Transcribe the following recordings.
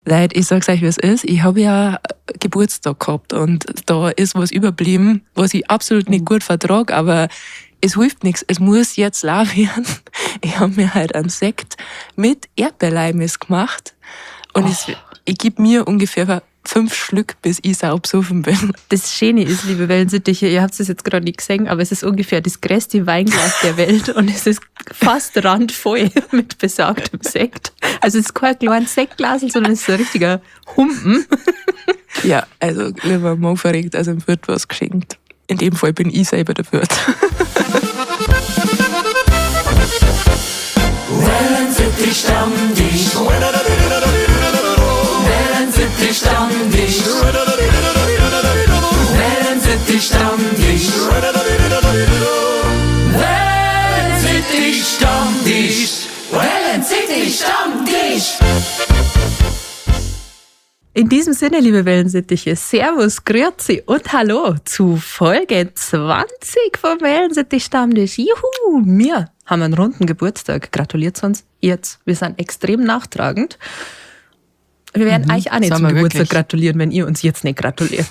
Leute, ich sag's euch, wie es ist. Ich habe ja Geburtstag gehabt und da ist was überblieben, was ich absolut nicht gut vertrag, aber es hilft nichts. Es muss jetzt lau werden. Ich habe mir halt einen Sekt mit Erdbeerleimes gemacht und ich gebe mir ungefähr 5 Schlück, bis ich saubesoffen bin. Das Schöne ist, liebe Wellensittiche, ihr habt es jetzt gerade nicht gesehen, aber es ist ungefähr das größte Weinglas der Welt und es ist fast randvoll mit besagtem Sekt. Also es ist kein kleines Sektglas, sondern es ist ein richtiger Humpen. Ja, also lieber mal verregt, als ihm wird was geschenkt. In dem Fall bin ich selber der Wirt. Wellensittich Stammtisch. Wellensittich Stammtisch. Wellensittich Stammtisch. Wellensittich Stammtisch. Wellensittich Stammtisch. In diesem Sinne, liebe Wellensittiche, Servus, Grüezi und Hallo zu Folge 20 vom Wellensittich Stammtisch. Juhu, wir haben einen runden Geburtstag. Gratuliert uns jetzt. Wir sind extrem nachtragend. Wir werden euch auch nicht Sind zum wir Geburtstag wirklich. gratulieren, wenn ihr uns jetzt nicht gratuliert.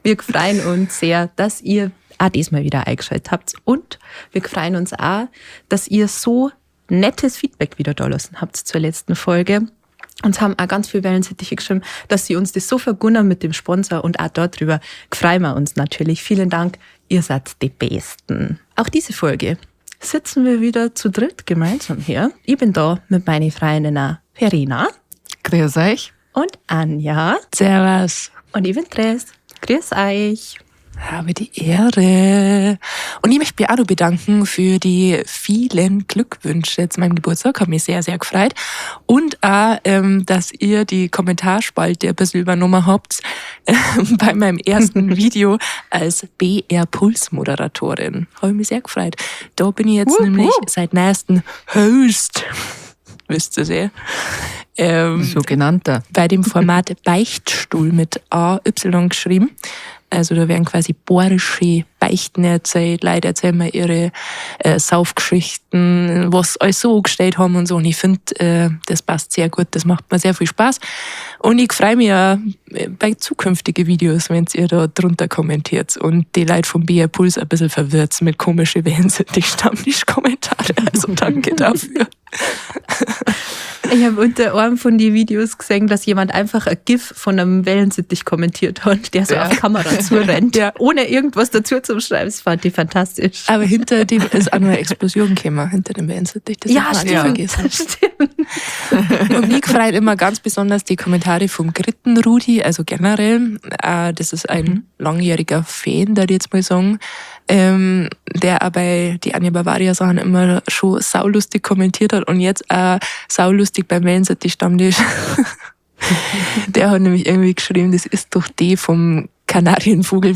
Wir freuen uns sehr, dass ihr auch diesmal wieder eingeschaltet habt. Und wir freuen uns auch, dass ihr so nettes Feedback wieder da lassen habt zur letzten Folge. Uns haben auch ganz viele Wellensittiche geschrieben, dass sie uns das so vergunnen mit dem Sponsor und auch darüber freuen wir uns natürlich. Vielen Dank, ihr seid die Besten. Auch diese Folge sitzen wir wieder zu dritt gemeinsam hier. Ich bin da mit meinen Freundinnen Verena. Grüß euch. Und Anja. Servus. Und ich bin Therese. Grüß euch. Habe die Ehre. Und ich möchte mich auch noch bedanken für die vielen Glückwünsche zu meinem Geburtstag. Hat mich sehr, sehr gefreut. Und auch, dass ihr die Kommentarspalte ein bisschen übernommen habt, bei meinem ersten Video als BR Puls Moderatorin. Habe ich mich sehr gefreut. Da bin ich jetzt Wupp, nämlich wupp. seit neuestem Host. Wisst ihr sehr. Sogenannter. Bei dem Format Beichtstuhl mit AY geschrieben. Also da werden quasi bohrische Beichten erzählt, Leute erzählen mir ihre Saufgeschichten, was sie alles so angestellt haben und so. Und ich find, das passt sehr gut, das macht mir sehr viel Spaß. Und ich freu mich auch bei zukünftigen Videos, wenn ihr da drunter kommentiert und die Leute vom BR Puls ein bisschen verwirrt mit komischen Wahnsinn, die Stammtisch-Kommentare. Also danke dafür. Ich habe unter einem von den Videos gesehen, dass jemand einfach ein GIF von einem Wellensittich kommentiert hat, der so auf Kamera zurennt, ohne irgendwas dazu zu schreiben. Das fand ich fantastisch. Aber hinter dem ist auch noch eine Explosion gekommen, hinter dem Wellensittich. Das Ja, hat man auch nicht stimmt. vergessen. Stimmt. Und mich freut immer ganz besonders die Kommentare vom Gritten Rudi, also generell. Das ist ein langjähriger Fan, da ich jetzt mal sagen, der auch bei die Anja Bavaria Sachen immer schon saulustig kommentiert hat und jetzt auch saulustig beim Wellensittich Stammtisch. Der hat nämlich irgendwie geschrieben, das ist doch die vom Kanarienvogel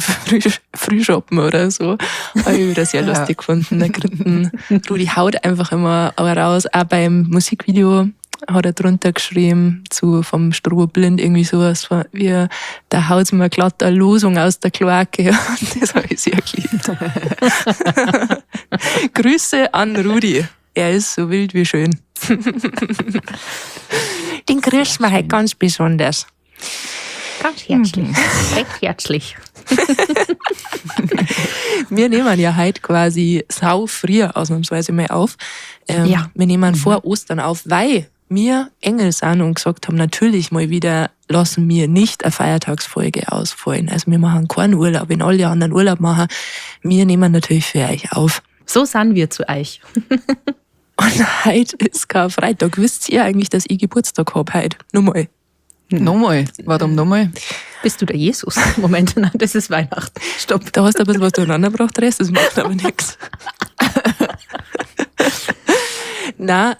Frühschoppen oder so. Hab ich wieder sehr lustig gefunden. Der Gritten Rudi haut einfach immer raus. Auch beim Musikvideo hat er drunter geschrieben, zu vom Strohblind irgendwie sowas von, wie, da haut's mir glatt eine Losung aus der Kloake. Und das hab ich sehr geliebt. Grüße an Rudi. Er ist so wild wie schön. Den grüßen wir halt ganz besonders. Ganz herzlich. Recht herzlich. Wir nehmen ja heute quasi sau früh ausnahmsweise mal auf. Wir nehmen vor Ostern auf, weil wir Engel sind und gesagt haben, natürlich mal wieder lassen wir nicht eine Feiertagsfolge ausfallen. Also wir machen keinen Urlaub, wenn alle anderen Urlaub machen. Wir nehmen natürlich für euch auf. So sind wir zu euch. Und heute ist Karfreitag. Wisst ihr eigentlich, dass ich Geburtstag hab heute? Nochmal. Nochmal? Warum nochmal? Bist du der Jesus? Moment, nein, das ist Weihnachten. Stopp. Da hast du ein bisschen was durcheinander gebracht, Rest, das macht aber nix. Na,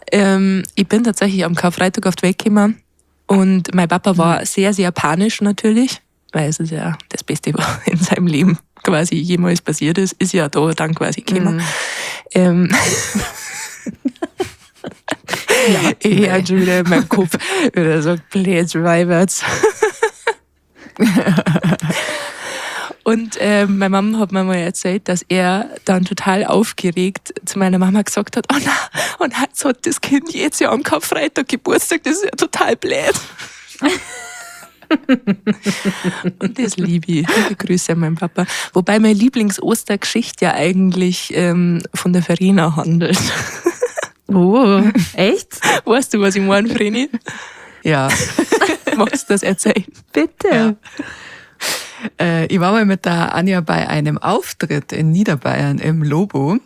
ich bin tatsächlich am Karfreitag auf die Welt gekommen und mein Papa war sehr, sehr panisch natürlich, weil es ist ja das Beste, was in seinem Leben quasi jemals passiert ist, ist ja da dann quasi gekommen. Ich hab schon wieder in meinem Kopf wieder so blöd Weiberts. Und meine Mama hat mir mal erzählt, dass er dann total aufgeregt zu meiner Mama gesagt hat, oh nein, und jetzt hat das Kind jetzt ja am Karfreitag Geburtstag, das ist ja total blöd. Und das liebe ich. Liebe Grüße an meinen Papa. Wobei meine Lieblings-Ostergeschichte ja eigentlich von der Verena handelt. Oh, echt? Weißt du, was ich meine, Vreni? Ja. Magst du das erzählen? Bitte. Ja. Ich war mal mit der Anja bei einem Auftritt in Niederbayern im Lobo.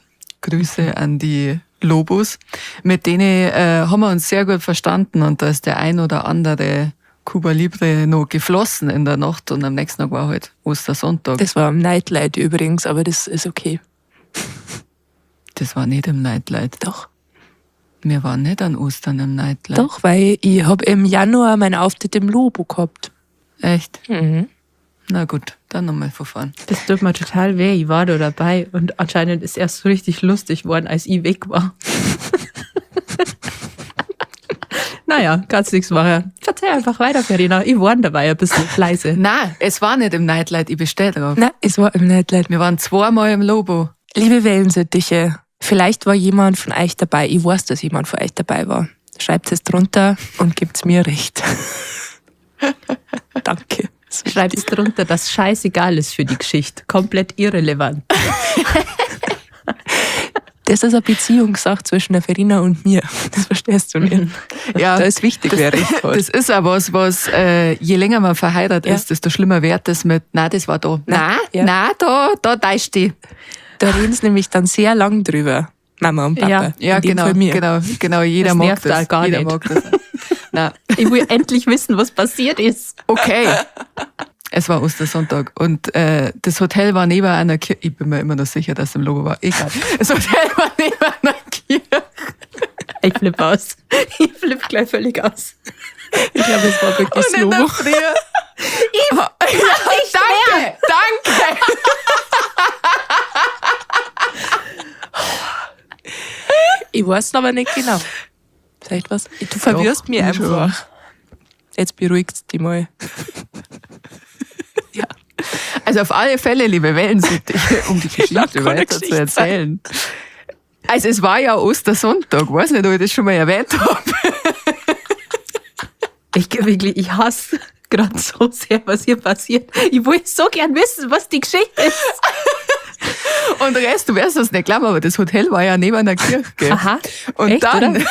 Grüße an die Lobos. Mit denen haben wir uns sehr gut verstanden und da ist der ein oder andere Cuba Libre noch geflossen in der Nacht und am nächsten Tag war halt Ostersonntag. Das war am Nightlight übrigens, aber das ist okay. Das war nicht im Nightlight. Doch. Wir waren nicht an Ostern im Nightlight. Doch, weil ich hab im Januar meinen Auftritt im Lobo gehabt. Echt? Mhm. Na gut, dann nochmal von vorn. Das tut mir total weh, ich war da dabei und anscheinend ist erst so richtig lustig geworden, als ich weg war. Naja, kannst nichts machen. Verzeih einfach weiter, Verena. Ich war dabei ein bisschen leise. Nein, es war nicht im Nightlight, ich besteh drauf. Nein, es war im Nightlight. Wir waren zweimal im Lobo. Liebe Wellensittiche, vielleicht war jemand von euch dabei. Ich weiß, dass jemand von euch dabei war. Schreibt es drunter und gebt's mir recht. Danke. Schreibt es drunter, dass scheißegal ist für die Geschichte. Komplett irrelevant. Das ist eine Beziehungssache zwischen der Verena und mir. Das verstehst du nicht. Ja, da ist wichtig, wer recht hat. Das ist auch was, je länger man verheiratet ist, desto schlimmer wird das mit, nein, das war da. Nein, ja. Nein, da täuscht die. Da reden sie nämlich dann sehr lang drüber, Mama und Papa. Ja, ja, In dem genau, Fall mir. genau. Jeder Das mag nervt das. auch gar Jeder nicht. mag das. Nein. Ich will endlich wissen, was passiert ist. Okay. Es war Ostersonntag und das Hotel war neben einer Kirche. Ich bin mir immer noch sicher, dass es im Lobo war. Egal. Das Hotel war neben einer Kirche. Ich flippe aus. Ich flippe gleich völlig aus. Ich glaube, es war wirklich Und in der Lobo. Früh. Ja, danke, danke. Ich weiß aber nicht genau. Vielleicht was. Du verwirrst Doch, mich ich einfach. schon. Jetzt beruhigst du dich mal. Ja. Also auf alle Fälle, liebe Wellensittiche, um die Lang Geschichte kann weiter eine zu Geschichte erzählen. Also es war ja Ostersonntag, weiß nicht, ob ich das schon mal erwähnt habe. Ich hasse gerade so sehr, was hier passiert. Ich wollte so gern wissen, was die Geschichte ist. Und Rest, du wirst das nicht glauben, aber das Hotel war ja neben einer Kirche. Aha. Und Echt, dann oder?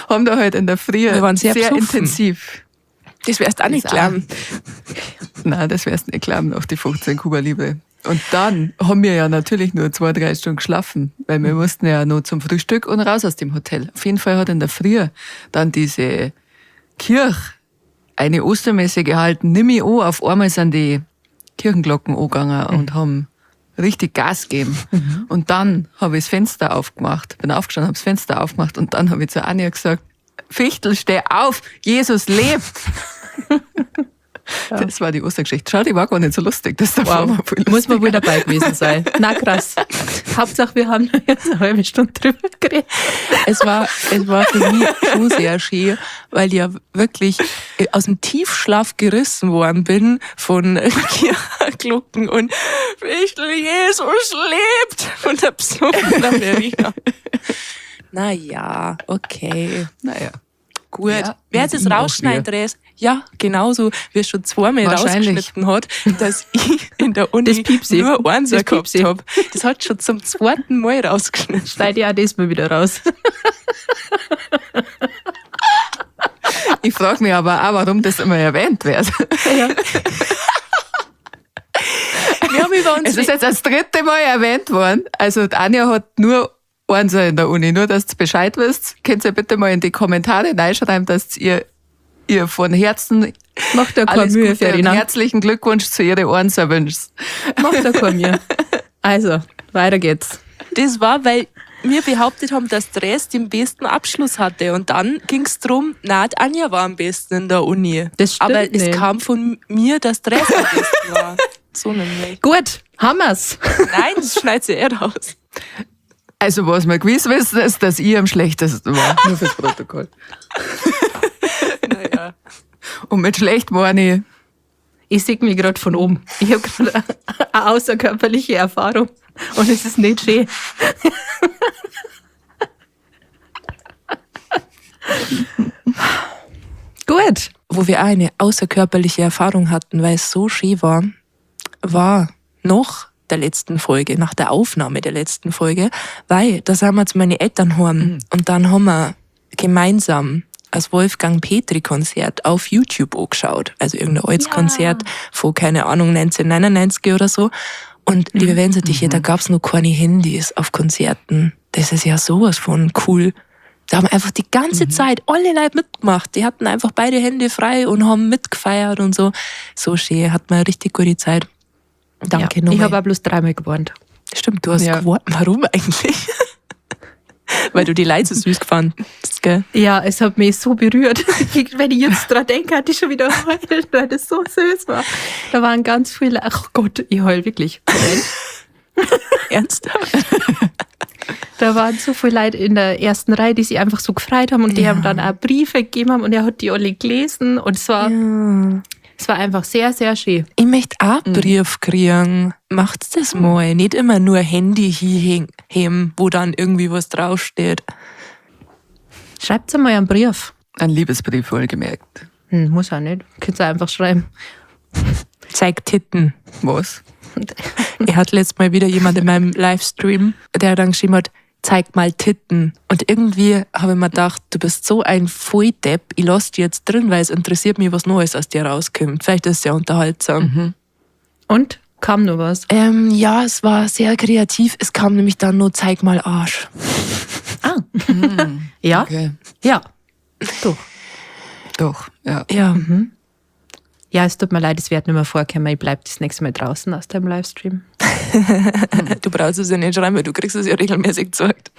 haben da halt in der Früh Wir waren sehr sehr besoffen. intensiv. Das wirst du auch nicht Das glauben. Nein, das wirst du nicht glauben, nach die 15 Cuba Libre. Und dann haben wir ja natürlich nur 2-3 Stunden geschlafen, weil wir mussten ja noch zum Frühstück und raus aus dem Hotel. Auf jeden Fall hat in der Früh dann diese Kirche eine Ostermesse gehalten. Nimm ich an, auf einmal sind die Kirchenglocken angegangen und haben richtig Gas gegeben. Und dann habe ich das Fenster aufgemacht, bin aufgestanden, habe das Fenster aufgemacht und dann habe ich zu Anja gesagt, Fichtel, steh auf, Jesus lebt. Das war die Ostergeschichte. Schau, die war gar nicht so lustig. Das davor Wow. war voll Muss man lustig. wohl dabei gewesen sein. Na krass. Hauptsache, wir haben jetzt eine halbe Stunde drüber geredet. Es war für mich schon sehr schön, weil ich ja wirklich aus dem Tiefschlaf gerissen worden bin von Kirchenglocken und Fichtel, Jesus lebt von der besoffenen Verena. Naja, okay. Naja. Gut. Ja, Wer jetzt mit es ihm auch rausschneidet, Dres, ja, genauso, wie es schon zweimal Wahrscheinlich. rausgeschnitten hat, dass ich in der Uni Das Piepsi. nur eins Das gehabt Piepsi. habe. Das hat schon zum zweiten Mal rausgeschnitten. Schneide ich auch das mal wieder raus. Ich frage mich aber auch, warum das immer erwähnt wird. Wir haben über uns Es ist jetzt das dritte Mal erwähnt worden. Also die Anja hat nur eins in der Uni. Nur, dass ihr Bescheid wisst, könnt ihr bitte mal in die Kommentare reinschreiben, dass ihr von Herzen Macht da keine alles Mühe, Gute und Verena. herzlichen Glückwunsch zu ihrer Einser wünscht. Macht da keine Mühe. Also, weiter geht's. Das war, weil wir behauptet haben, dass Dres den besten Abschluss hatte. Und dann ging es darum, na, die Anja war am besten in der Uni. Das stimmt Aber es nicht. kam von mir, dass Dres am besten war. So nämlich. Gut, haben wir's. Nein, das schneidet sie eh raus. Also was wir gewiss wissen, ist, dass ich am schlechtesten war. Nur fürs Protokoll. Naja. Und mit schlecht meine ich, Ich sehe mich gerade von oben. Ich habe gerade eine außerkörperliche Erfahrung und es ist nicht schön. Gut. Wo wir auch eine außerkörperliche Erfahrung hatten, weil es so schön war, war noch der letzten Folge, nach der Aufnahme der letzten Folge, weil da sind wir zu meinen Eltern heim und dann haben wir gemeinsam das Wolfgang Petri Konzert auf YouTube angeschaut. Also irgendein altes Konzert von, keine Ahnung, 1999 oder so. Und liebe Wellensittiche, da gab's noch keine Handys auf Konzerten. Das ist ja sowas von cool. Da haben einfach die ganze Zeit alle Leute mitgemacht. Die hatten einfach beide Hände frei und haben mitgefeiert und so. So schön, hat man eine richtig gute Zeit. Danke ja, nochmal. Ich habe auch bloß dreimal gewarnt. Stimmt, du hast Ja. gewarnt. Warum eigentlich? Weil du die Leute so süß fandest, gell? Ja, es hat mich so berührt. Wenn ich jetzt dran denke, hatte ich schon wieder heulen, weil das so süß war. Da waren ganz viele. Ach Gott, ich heul wirklich. Ernsthaft? Da waren so viele Leute in der ersten Reihe, die sich einfach so gefreut haben und die Ja. haben dann auch Briefe gegeben haben und er hat die alle gelesen und es war, es war einfach sehr, sehr schön. Ich möchte auch einen Brief kriegen. Macht's das mal. Nicht immer nur Handy hinheben, wo dann irgendwie was draufsteht. Schreibt mal einen Brief. Ein Liebesbrief wohlgemerkt. Muss auch nicht. Könnt ihr einfach schreiben. Zeig Titten. Was? Er hat letztes Mal wieder jemand in meinem Livestream, der dann geschrieben hat, zeig mal Titten. Und irgendwie habe ich mir gedacht, du bist so ein Volldepp, ich lass dich jetzt drin, weil es interessiert mich, was Neues aus dir rauskommt. Vielleicht ist es ja unterhaltsam. Und? Kam nur was? Ja, es war sehr kreativ. Es kam nämlich dann nur, zeig mal Arsch. Ah. Ja? Okay. Ja. Doch. Doch, ja. Ja, Ja, es tut mir leid, es wird nicht mehr vorkommen. Ich bleib das nächste Mal draußen aus dem Livestream. du brauchst es ja nicht schreiben, weil du kriegst es ja regelmäßig gezeigt.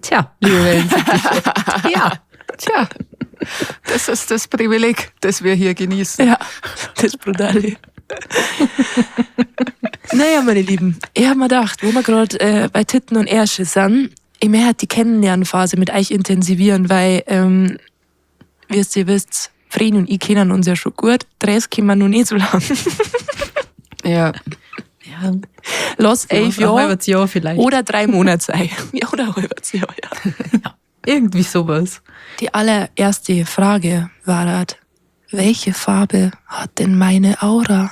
Tja, liebe Wellensittiche. Ja. Tja, das ist das Privileg, das wir hier genießen. Ja, das ist brutal. Naja, meine Lieben, ich hab mir gedacht, wo wir gerade bei Titten und Ärsche sind, ich möchte die Kennenlernphase mit euch intensivieren, weil, wie ihr wisst, Vreni und ich kennen uns ja schon gut, Dress kennen wir noch nicht so lange. Ja. Ja. Lass 11 Ein Jahre halbes Jahr vielleicht. oder 3 Monate sein. Ja, oder ein halbes Jahr, ja. Irgendwie sowas. Die allererste Frage war halt, welche Farbe hat denn meine Aura?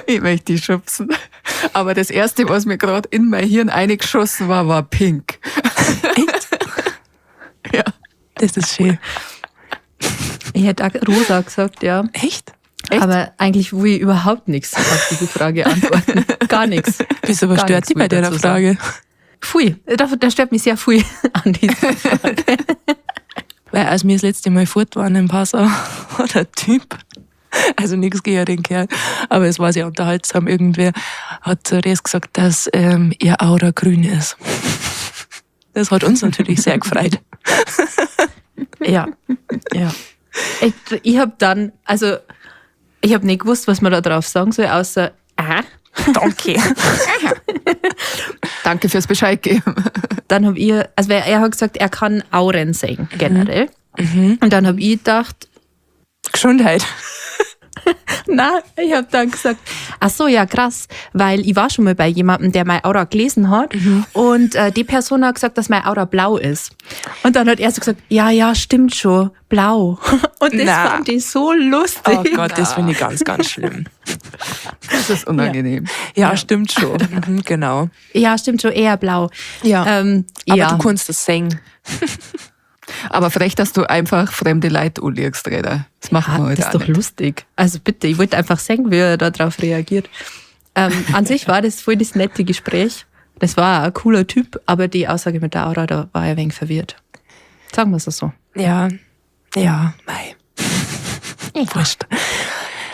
Ich möchte die schubsen. Aber das Erste, was mir gerade in mein Hirn eingeschossen war, war pink. Echt? Ja. Das ist schön. Ich hätte auch rosa gesagt, ja. Echt? Echt? Aber eigentlich will ich überhaupt nichts auf diese Frage antworten. Gar nichts. Wieso, was Gar stört nichts dich bei will ich der dazu sagen. Frage? Pfui, da stört mich sehr viel an dieser Frage. Weil als wir das letzte Mal fort waren in Passau, war der Typ, also nichts gegen den Kerl, aber es war sehr unterhaltsam, irgendwer hat zu Res gesagt, dass ihr Aura grün ist. Das hat uns natürlich sehr gefreut. Ja, ja. Ich habe dann, also ich habe nicht gewusst, was man da drauf sagen soll, außer, aha. Danke. Danke fürs Bescheid geben. Dann habe ich, also weil er hat gesagt, er kann Auren sehen, generell. Und dann habe ich gedacht, Gesundheit. na, ich habe dann gesagt, ach so, ja, krass, weil ich war schon mal bei jemandem, der meine Aura gelesen hat und die Person hat gesagt, dass meine Aura blau ist. Und dann hat er so gesagt, ja, ja, stimmt schon, blau. Und das Na. fand ich so lustig. Oh Gott, das finde ich ganz, ganz schlimm. Das ist unangenehm. Ja, stimmt schon. Mhm, genau. Ja, stimmt schon, eher blau. Ja. Aber ja. du kannst das singen. Aber frech, dass du einfach fremde Leute anlegst, Reda. Das macht man Ah, halt das auch ist doch nicht. lustig. Also bitte, ich wollte einfach sehen, wie er darauf reagiert. An sich war das voll das nette Gespräch. Das war ein cooler Typ, aber die Aussage mit der Aura, da war ich ein wenig verwirrt. Sagen wir es so. Ja, ja, mei. Wurscht.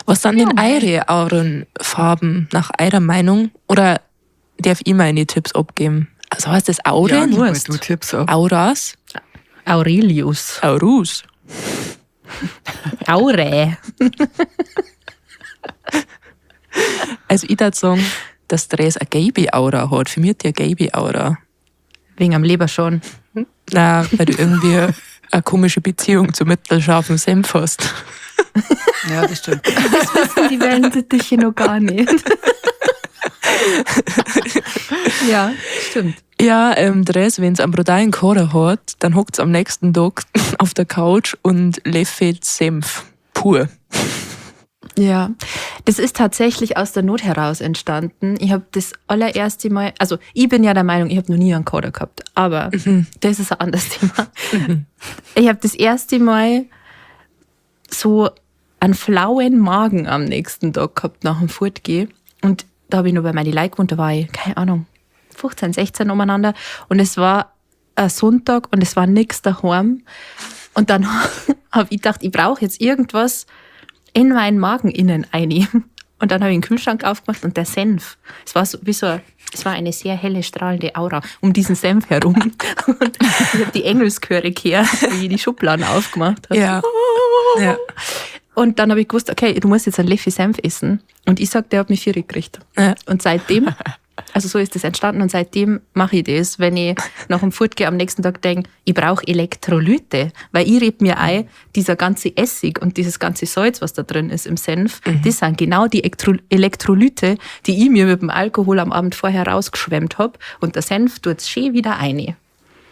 Was sind denn eure Aurenfarben nach eurer Meinung? Oder darf ich meine Tipps abgeben? Also heißt das Ja, Auren? gib mal Wurst. du Tipps ab. Auras? Aurelius. Aurus. Aure. Also ich würde sagen, dass Dres eine gelbe Aura hat. Für mich hat die eine gelbe Aura. Wegen am Leber schon. Na, weil du irgendwie eine komische Beziehung zu mittelscharfen Senf hast. Ja, das stimmt. Das wissen die Wellensittiche noch gar nicht. Ja, stimmt. Ja, Dress, wenn es einen brutalen Kader hat, dann hockt es am nächsten Tag auf der Couch und löffelt Senf. Pur. Ja, das ist tatsächlich aus der Not heraus entstanden. Ich habe das allererste Mal, also ich bin ja der Meinung, ich habe noch nie einen Kader gehabt, aber das ist ein anderes Thema. Ich habe das erste Mal so einen flauen Magen am nächsten Tag gehabt nach dem Fortgehen. Und da habe ich noch bei meinen Leuten gewohnt, da war ich, keine Ahnung, 15, 16 umeinander. Und es war ein Sonntag und es war nichts daheim. Und dann habe ich gedacht, ich brauche jetzt irgendwas in meinen Magen innen ein. Und dann habe ich den Kühlschrank aufgemacht und der Senf, es war so, wie so, es war eine sehr helle, strahlende Aura um diesen Senf herum. Und ich habe die Engelschöre gehört, wie ich die Schubladen aufgemacht habe. Ja. Ja. Und dann habe ich gewusst, okay, du musst jetzt einen Löffel Senf essen. Und ich sag, der hat mich vierig gekriegt. Ja. Und seitdem, also so ist das entstanden und seitdem mache ich das, wenn ich nach dem Fortgehen am nächsten Tag denke, ich brauche Elektrolyte, weil ich red mir ein, dieser ganze Essig und dieses ganze Salz, was da drin ist im Senf, das sind genau die Elektrolyte, die ich mir mit dem Alkohol am Abend vorher rausgeschwemmt hab und der Senf tut's schön wieder rein.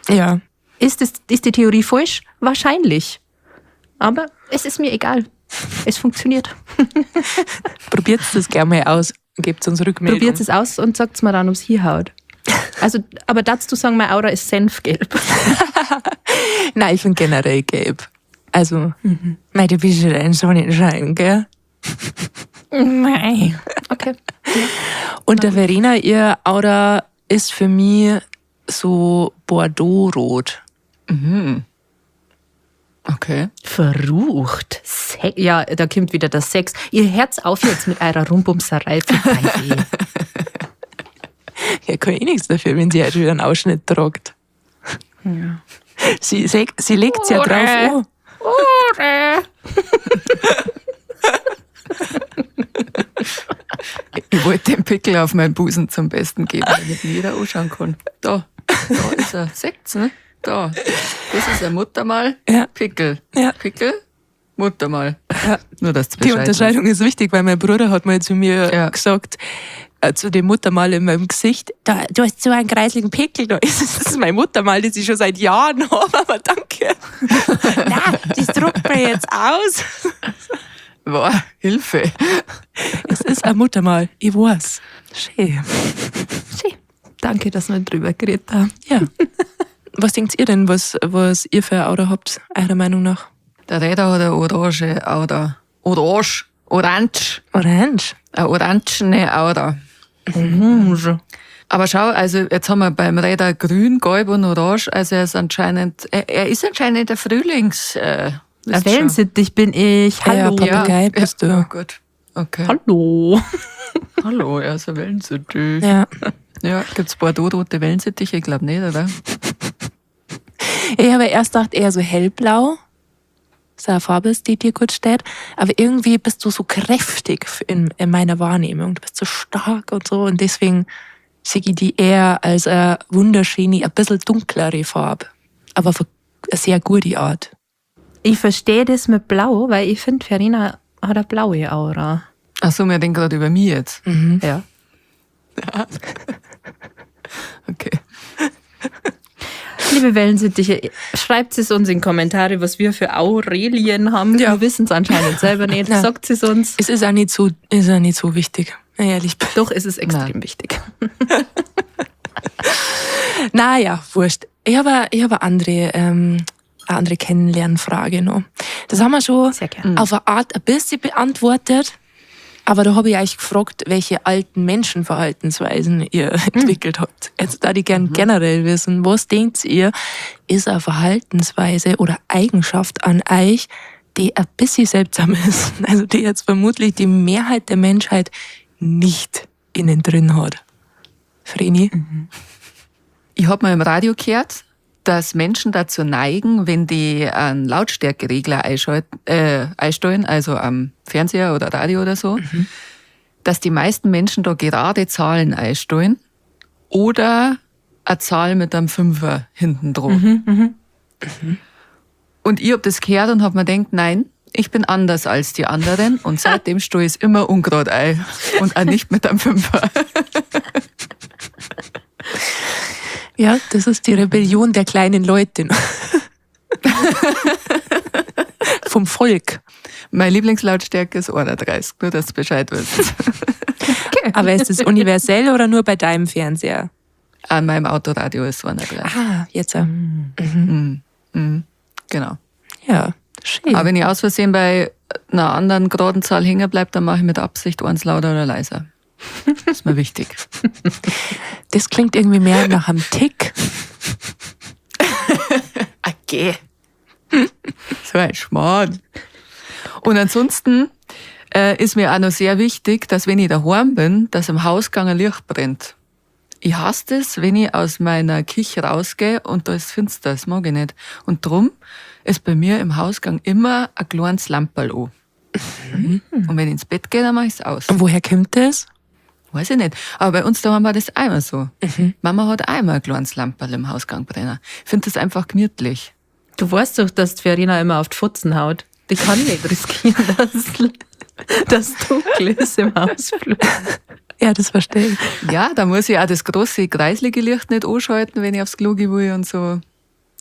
Ja. Ist die Theorie falsch? Wahrscheinlich. Aber es ist mir egal. Es funktioniert. Probiert das gerne mal aus. Gebt uns Rückmeldung. Probiert es aus und sagt's mir dann, ob's hinhaut. Also, aber dazu sagen, meine Aura ist senfgelb. Nein, ich bin generell gelb. Also, mei, du bist ja ein Sonnenschein, gell? Nein. Okay. Und der Verena, ihr Aura ist für mich so Bordeaux-rot. Mhm. Okay. Verrucht. Ja, da kommt wieder das Sex. Ihr Herz auf jetzt mit eurer Rumbumserei. Ja, kann ich nichts dafür, wenn sie halt wieder einen Ausschnitt tragt. Ja. Sie legt's ja drauf. Oh. Ich wollte den Pickel auf meinen Busen zum Besten geben, damit jeder anschauen kann. Da ist er. Seht's, ne? Da. Das ist ein Muttermal. Ja. Pickel. Ja. Pickel, Muttermal. Ja. Nur, dass du Die Bescheid Unterscheidung ist wichtig, weil mein Bruder hat mal zu mir gesagt, zu dem Muttermal in meinem Gesicht, da, du hast so einen kreisligen Pickel, da ist es. Das ist mein Muttermal, das ich schon seit Jahren habe, aber danke. Nein, das druckt mir jetzt aus. Boah, Hilfe. Es ist ein Muttermal, ich weiß. Schön. Schön. Danke, dass wir drüber geredet haben. Ja. Was denkt ihr denn, was ihr für eine Aura habt, eurer Meinung nach? Der Räder hat eine orange Aura. Orange. Orange. Orange. Eine orangene Aura. Orange. Aber schau, also jetzt haben wir beim Räder grün, gelb und orange. Also er ist anscheinend, er ist anscheinend der Frühlings... Ein Wellensittich bin ich. Hallo. Ja, Papagei bist du. Oh Gott. Okay. Hallo. Hallo, er ist ein Wellensittich. Ja. Ja, gibt's Bordeaux-rote Wellensittiche? Ich glaube nicht, oder? Ich habe erst gedacht, eher so hellblau. So eine Farbe ist, die dir gut steht. Aber irgendwie bist du so kräftig in meiner Wahrnehmung. Du bist so stark und so. Und deswegen sehe ich die eher als eine wunderschöne, ein bisschen dunklere Farbe. Aber auf eine sehr gute Art. Ich verstehe das mit Blau, weil ich finde, Verena hat eine blaue Aura. Ach so, wir reden gerade über mich jetzt. Mhm. Ja. Ja. Okay. Liebe Wellensittiche, schreibt es uns in Kommentare, was wir für Aurelien haben. Ja. Wir wissen es anscheinend selber nicht. Sagt es uns. Es ist auch nicht so, wichtig, wenn ich ehrlich bin. Doch, es ist extrem wichtig. Naja, wurscht. Ich habe eine andere Kennenlernfrage noch. Das haben wir schon auf eine Art ein bisschen beantwortet. Aber da habe ich euch gefragt, welche alten Menschenverhaltensweisen ihr entwickelt habt. Jetzt da ich gern generell wissen, was denkt ihr, ist eine Verhaltensweise oder Eigenschaft an euch, die ein bisschen seltsam ist? Also die jetzt vermutlich die Mehrheit der Menschheit nicht innen drin hat. Vreni? Mhm. Ich habe mal im Radio gehört, dass Menschen dazu neigen, wenn die einen Lautstärkeregler einstellen, also am Fernseher oder Radio oder so, dass die meisten Menschen da gerade Zahlen einstellen oder eine Zahl mit einem Fünfer hinten dran. Und ich hab das gehört und hab mir gedacht, nein, ich bin anders als die anderen und seitdem stehe ich es immer ungerad ein und auch nicht mit einem Fünfer. Ja, das ist die Rebellion der kleinen Leute. Vom Volk. Meine Lieblingslautstärke ist 31, nur dass du Bescheid wisst. Okay. Aber ist das universell oder nur bei deinem Fernseher? An meinem Autoradio ist 31. Ah, jetzt. Mhm. Mhm. Genau. Ja, schön. Aber wenn ich aus Versehen bei einer anderen geraden Zahl hängen bleibe, dann mache ich mit Absicht eins lauter oder leiser. Das ist mir wichtig. Das klingt irgendwie mehr nach einem Tick. Okay. So ein Schmarrn. Und ansonsten ist mir auch noch sehr wichtig, dass wenn ich daheim bin, dass im Hausgang ein Licht brennt. Ich hasse das, wenn ich aus meiner Küche rausgehe und da ist finster, das mag ich nicht. Und drum ist bei mir im Hausgang immer ein kleines Lamperl an. Mhm. Und wenn ich ins Bett gehe, dann mache ich es aus. Und woher kommt das? Weiß ich nicht. Aber bei uns daheim war das auch immer so. Mhm. Mama hat auch immer ein kleines Lamperl im Hausgang brennen. Ich finde das einfach gemütlich. Du weißt doch, dass die Verena immer auf die Fotzen haut. Die kann nicht riskieren, dass dunkel ist im Hausflur. Ja, das verstehe ich. Ja, da muss ich auch das große, kreislige Licht nicht anschalten, wenn ich aufs Klo gehe will und so.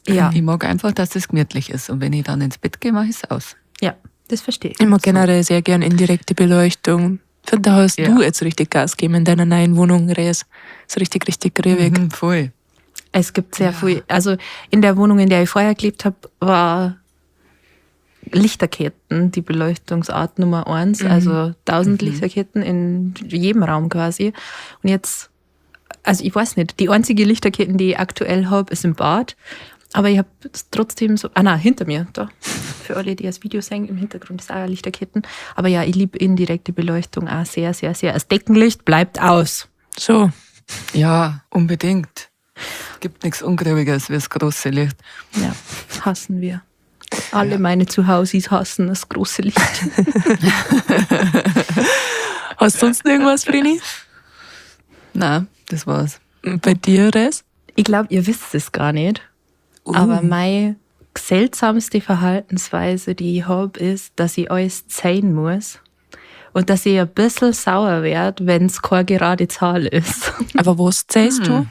Ja. Ich mag einfach, dass das gemütlich ist. Und wenn ich dann ins Bett gehe, mache ich es aus. Ja, das verstehe ich. Ich mag generell sehr gern indirekte Beleuchtung. Ich finde, da hast du jetzt richtig Gas gegeben in deiner neuen Wohnung, Res. Ist richtig, richtig griffig. Mhm, voll. Es gibt sehr viel. Also in der Wohnung, in der ich vorher gelebt habe, war Lichterketten die Beleuchtungsart Nummer 1. Also 1000 Lichterketten in jedem Raum quasi. Und jetzt, also ich weiß nicht, die einzige Lichterketten, die ich aktuell habe, ist im Bad. Aber ich habe trotzdem so, ah nein, hinter mir, da. Für alle, die das Video sehen, im Hintergrund ist auch Lichterketten. Aber ja, ich liebe indirekte Beleuchtung auch sehr, sehr, sehr. Das Deckenlicht bleibt aus. So. Ja, unbedingt. Gibt nichts Ungrübiges wie das große Licht. Ja, hassen wir. Alle meine Zuhausis hassen das große Licht. Hast du sonst irgendwas, Vreni? Nein, das war's. Und bei dir, Res? Ich glaube, ihr wisst es gar nicht. Aber meine seltsamste Verhaltensweise, die ich habe, ist, dass ich alles zählen muss. Und dass ich ein bisschen sauer werde, wenn es keine gerade Zahl ist. Aber was zählst du?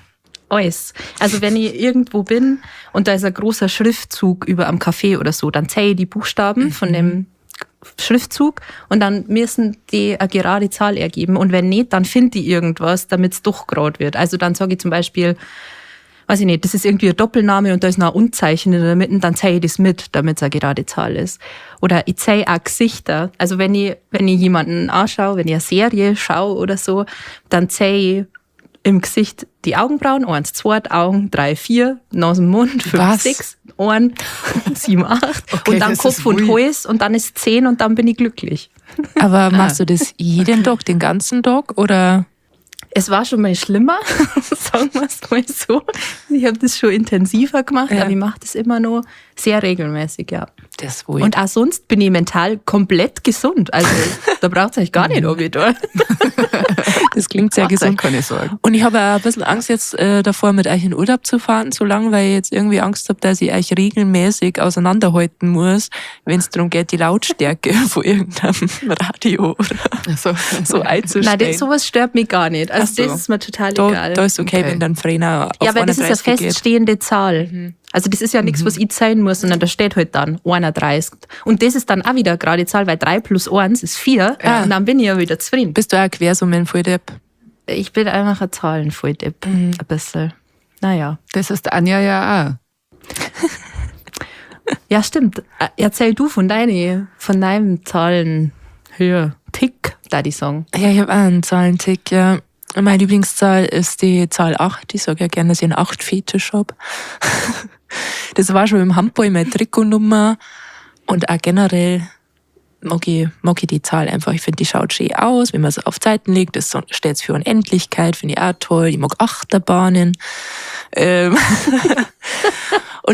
Alles. Also wenn ich irgendwo bin und da ist ein großer Schriftzug über am Café oder so, dann zähle ich die Buchstaben von dem Schriftzug und dann müssen die eine gerade Zahl ergeben. Und wenn nicht, dann finde ich irgendwas, damit es doch gerade wird. Also dann sage ich zum Beispiel, weiß ich nicht, das ist irgendwie ein Doppelname und da ist noch ein Unzeichen in der Mitte, dann zeige ich das mit, damit es eine gerade Zahl ist. Oder ich zeige auch Gesichter. Also wenn ich jemanden anschaue, wenn ich eine Serie schaue oder so, dann zeige ich im Gesicht die Augenbrauen, 1, 2, Augen, 3, 4, Nase, Mund, 5, Was? 6, Ohren, 7, 8 Okay, und dann das Kopf ist und weird. Hals und dann ist 10 und dann bin ich glücklich. Aber machst du das jeden Tag, den ganzen Tag oder? Es war schon mal schlimmer, sagen wir es mal so. Ich habe das schon intensiver gemacht, Ja. aber ich mache das immer noch sehr regelmäßig, ja. Das wohl. Und auch sonst bin ich mental komplett gesund. Also da braucht es euch gar nicht, ob ich da. das klingt sehr Macht euch gesund. keine Sorgen. Und ich habe auch ein bisschen Angst jetzt davor, mit euch in Urlaub zu fahren, so lange, weil ich jetzt irgendwie Angst habe, dass ich euch regelmäßig auseinanderhalten muss, wenn es darum geht, die Lautstärke von irgendeinem Radio oder Also, so einzustellen. Nein, das, sowas stört mich gar nicht. Also Ach so. das ist mir total egal. Da ist okay, Okay. wenn dann Frena auf Ja, weil das ist eine 31 geht. feststehende Zahl. Also das ist ja nichts, was ich zählen muss, sondern da steht halt dann 31. Und das ist dann auch wieder eine gerade Zahl, weil 3 plus 1 ist 4. Ja. Und dann bin ich ja wieder zufrieden. Bist du auch Quersummen voll Depp? Ich bin einfach ein Zahlenvolldepp. Ein bisschen. Naja. das ist Anja ja auch. Ja, stimmt. Erzähl du von deinem Zahlenhöhe. Tick, da die Song. Ja, ich habe auch einen Zahlentick, ja. Meine Lieblingszahl ist die Zahl 8. Ich sage ja gerne, dass ich einen 8-Fetisch habe. Das war schon im Handball meine Trikotnummer. Und auch generell mag ich die Zahl einfach. Ich finde, die schaut schön aus, wenn man es auf Zeiten legt. Das steht für Unendlichkeit, finde ich auch toll. Ich mag Achterbahnen. Und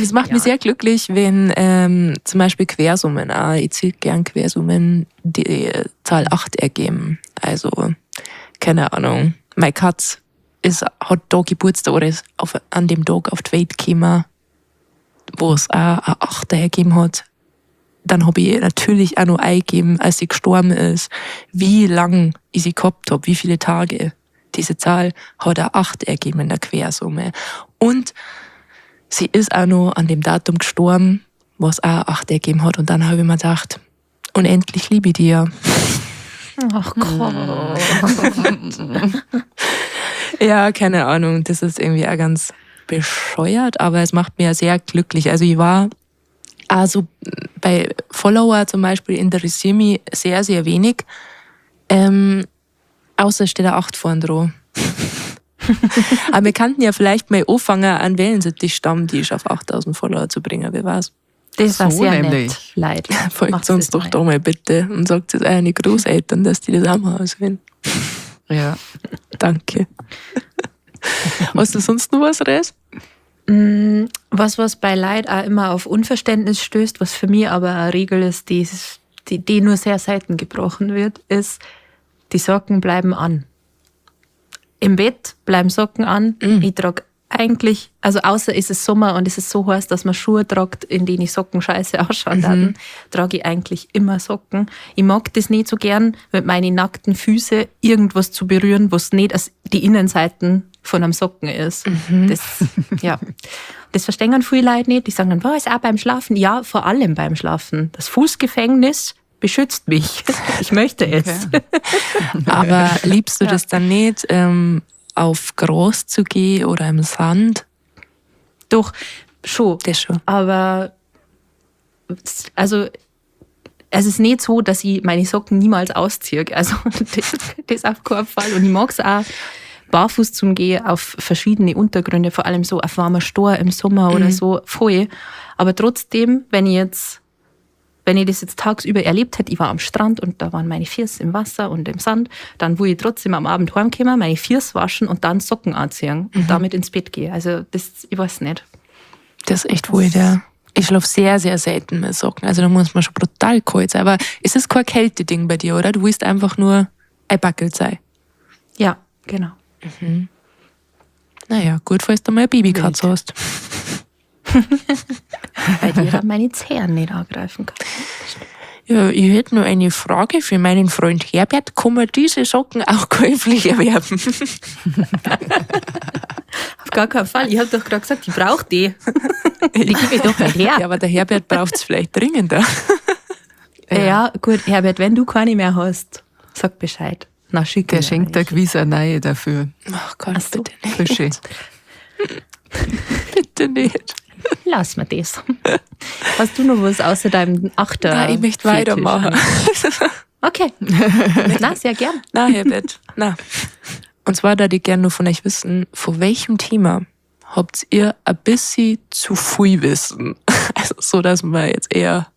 es macht mich sehr glücklich, wenn zum Beispiel Quersummen, auch, ich zähle gern Quersummen, die Zahl 8 ergeben. Also, keine Ahnung. Meine Katz hat da Geburtstag oder ist an dem Tag auf die Welt gekommen, wo es auch eine Achter hergegeben hat. Dann habe ich natürlich auch noch eingegeben, als sie gestorben ist, wie lang ich sie gehabt habe, wie viele Tage. Diese Zahl hat eine 8 ergeben in der Quersumme. Und sie ist auch noch an dem Datum gestorben, was auch eine 8 ergeben hat. Und dann habe ich mir gedacht, unendlich liebe ich dich ja. Ach Gott. Ja, keine Ahnung. Das ist irgendwie auch ganz bescheuert, aber es macht mir sehr glücklich. Also ich war also bei Follower zum Beispiel interessiere mich sehr, sehr wenig. Außer steht eine 8 vorn dran. Aber wir könnten ja vielleicht mal anfangen, einen Wellensittich-Stammtisch auf 8000 Follower zu bringen, wer weiß. Das war So sehr nämlich. nett, leid. Folgt Macht's uns das doch mal. da mal bitte und sagt es euren Großeltern, dass die das auch mal auswählen. Ja. Danke. Hast du sonst noch was, Res? Was bei Leid auch immer auf Unverständnis stößt, was für mich aber eine Regel ist, die nur sehr selten gebrochen wird, ist, die Socken bleiben an. Im Bett bleiben Socken an. Ich trage eigentlich, also außer es ist Sommer und es ist so heiß, dass man Schuhe tragt, in denen die Socken scheiße ausschauen werden, trage ich eigentlich immer Socken. Ich mag das nicht so gern, mit meinen nackten Füßen irgendwas zu berühren, was nicht als die Innenseiten von einem Socken ist. Das, ja. Das verstehen viele Leute nicht. Die sagen dann, was, auch beim Schlafen? Ja, vor allem beim Schlafen. Das Fußgefängnis beschützt mich. Ich möchte es. Okay. Aber liebst du das dann nicht, auf Gras zu gehen oder im Sand? Doch, schon. Das schon. Aber also, es ist nicht so, dass ich meine Socken niemals ausziehe. Also das auf keinen Fall. Und ich mag es auch, barfuß zum Gehen auf verschiedene Untergründe, vor allem so auf warmer Stor im Sommer oder so, voll. Aber trotzdem, wenn ich das jetzt tagsüber erlebt hätte, ich war am Strand und da waren meine Füße im Wasser und im Sand, dann wo ich trotzdem am Abend heimkommen, meine Füße waschen und dann Socken anziehen und damit ins Bett gehen. Also das, ich weiß nicht. Das ist echt wohl, ja. Ich schlafe sehr, sehr selten mit Socken. Also da muss man schon brutal kalt sein. Aber es ist kein Kälteding bei dir, oder? Du willst einfach nur ein Backel sein. Ja, genau. Naja, gut, falls du mal eine Babykatze hast. Weil die dann meine Zehen nicht angreifen kann. Ja, ich hätte nur eine Frage für meinen Freund Herbert. Kann man diese Socken auch käuflich erwerben? Auf gar keinen Fall. Ich habe doch gerade gesagt, ich brauche die. Die gebe ich doch nicht her. Ja, aber der Herbert braucht es vielleicht dringender. Ja, gut, Herbert, wenn du keine mehr hast, sag Bescheid. Na, schick Der mir schenkt welche. der gewiss eine neue dafür. Ach Gott, Ach so. bitte nicht. Frische. Bitte nicht. Lass mir das. Hast du noch was außer deinem Achter? Nein, ich möchte weitermachen. Okay. Na, sehr gern. Na, Herbert, na. Und zwar da ich gerne nur von euch wissen, vor welchem Thema habt ihr ein bisschen zu viel Wissen? Also so, dass man jetzt eher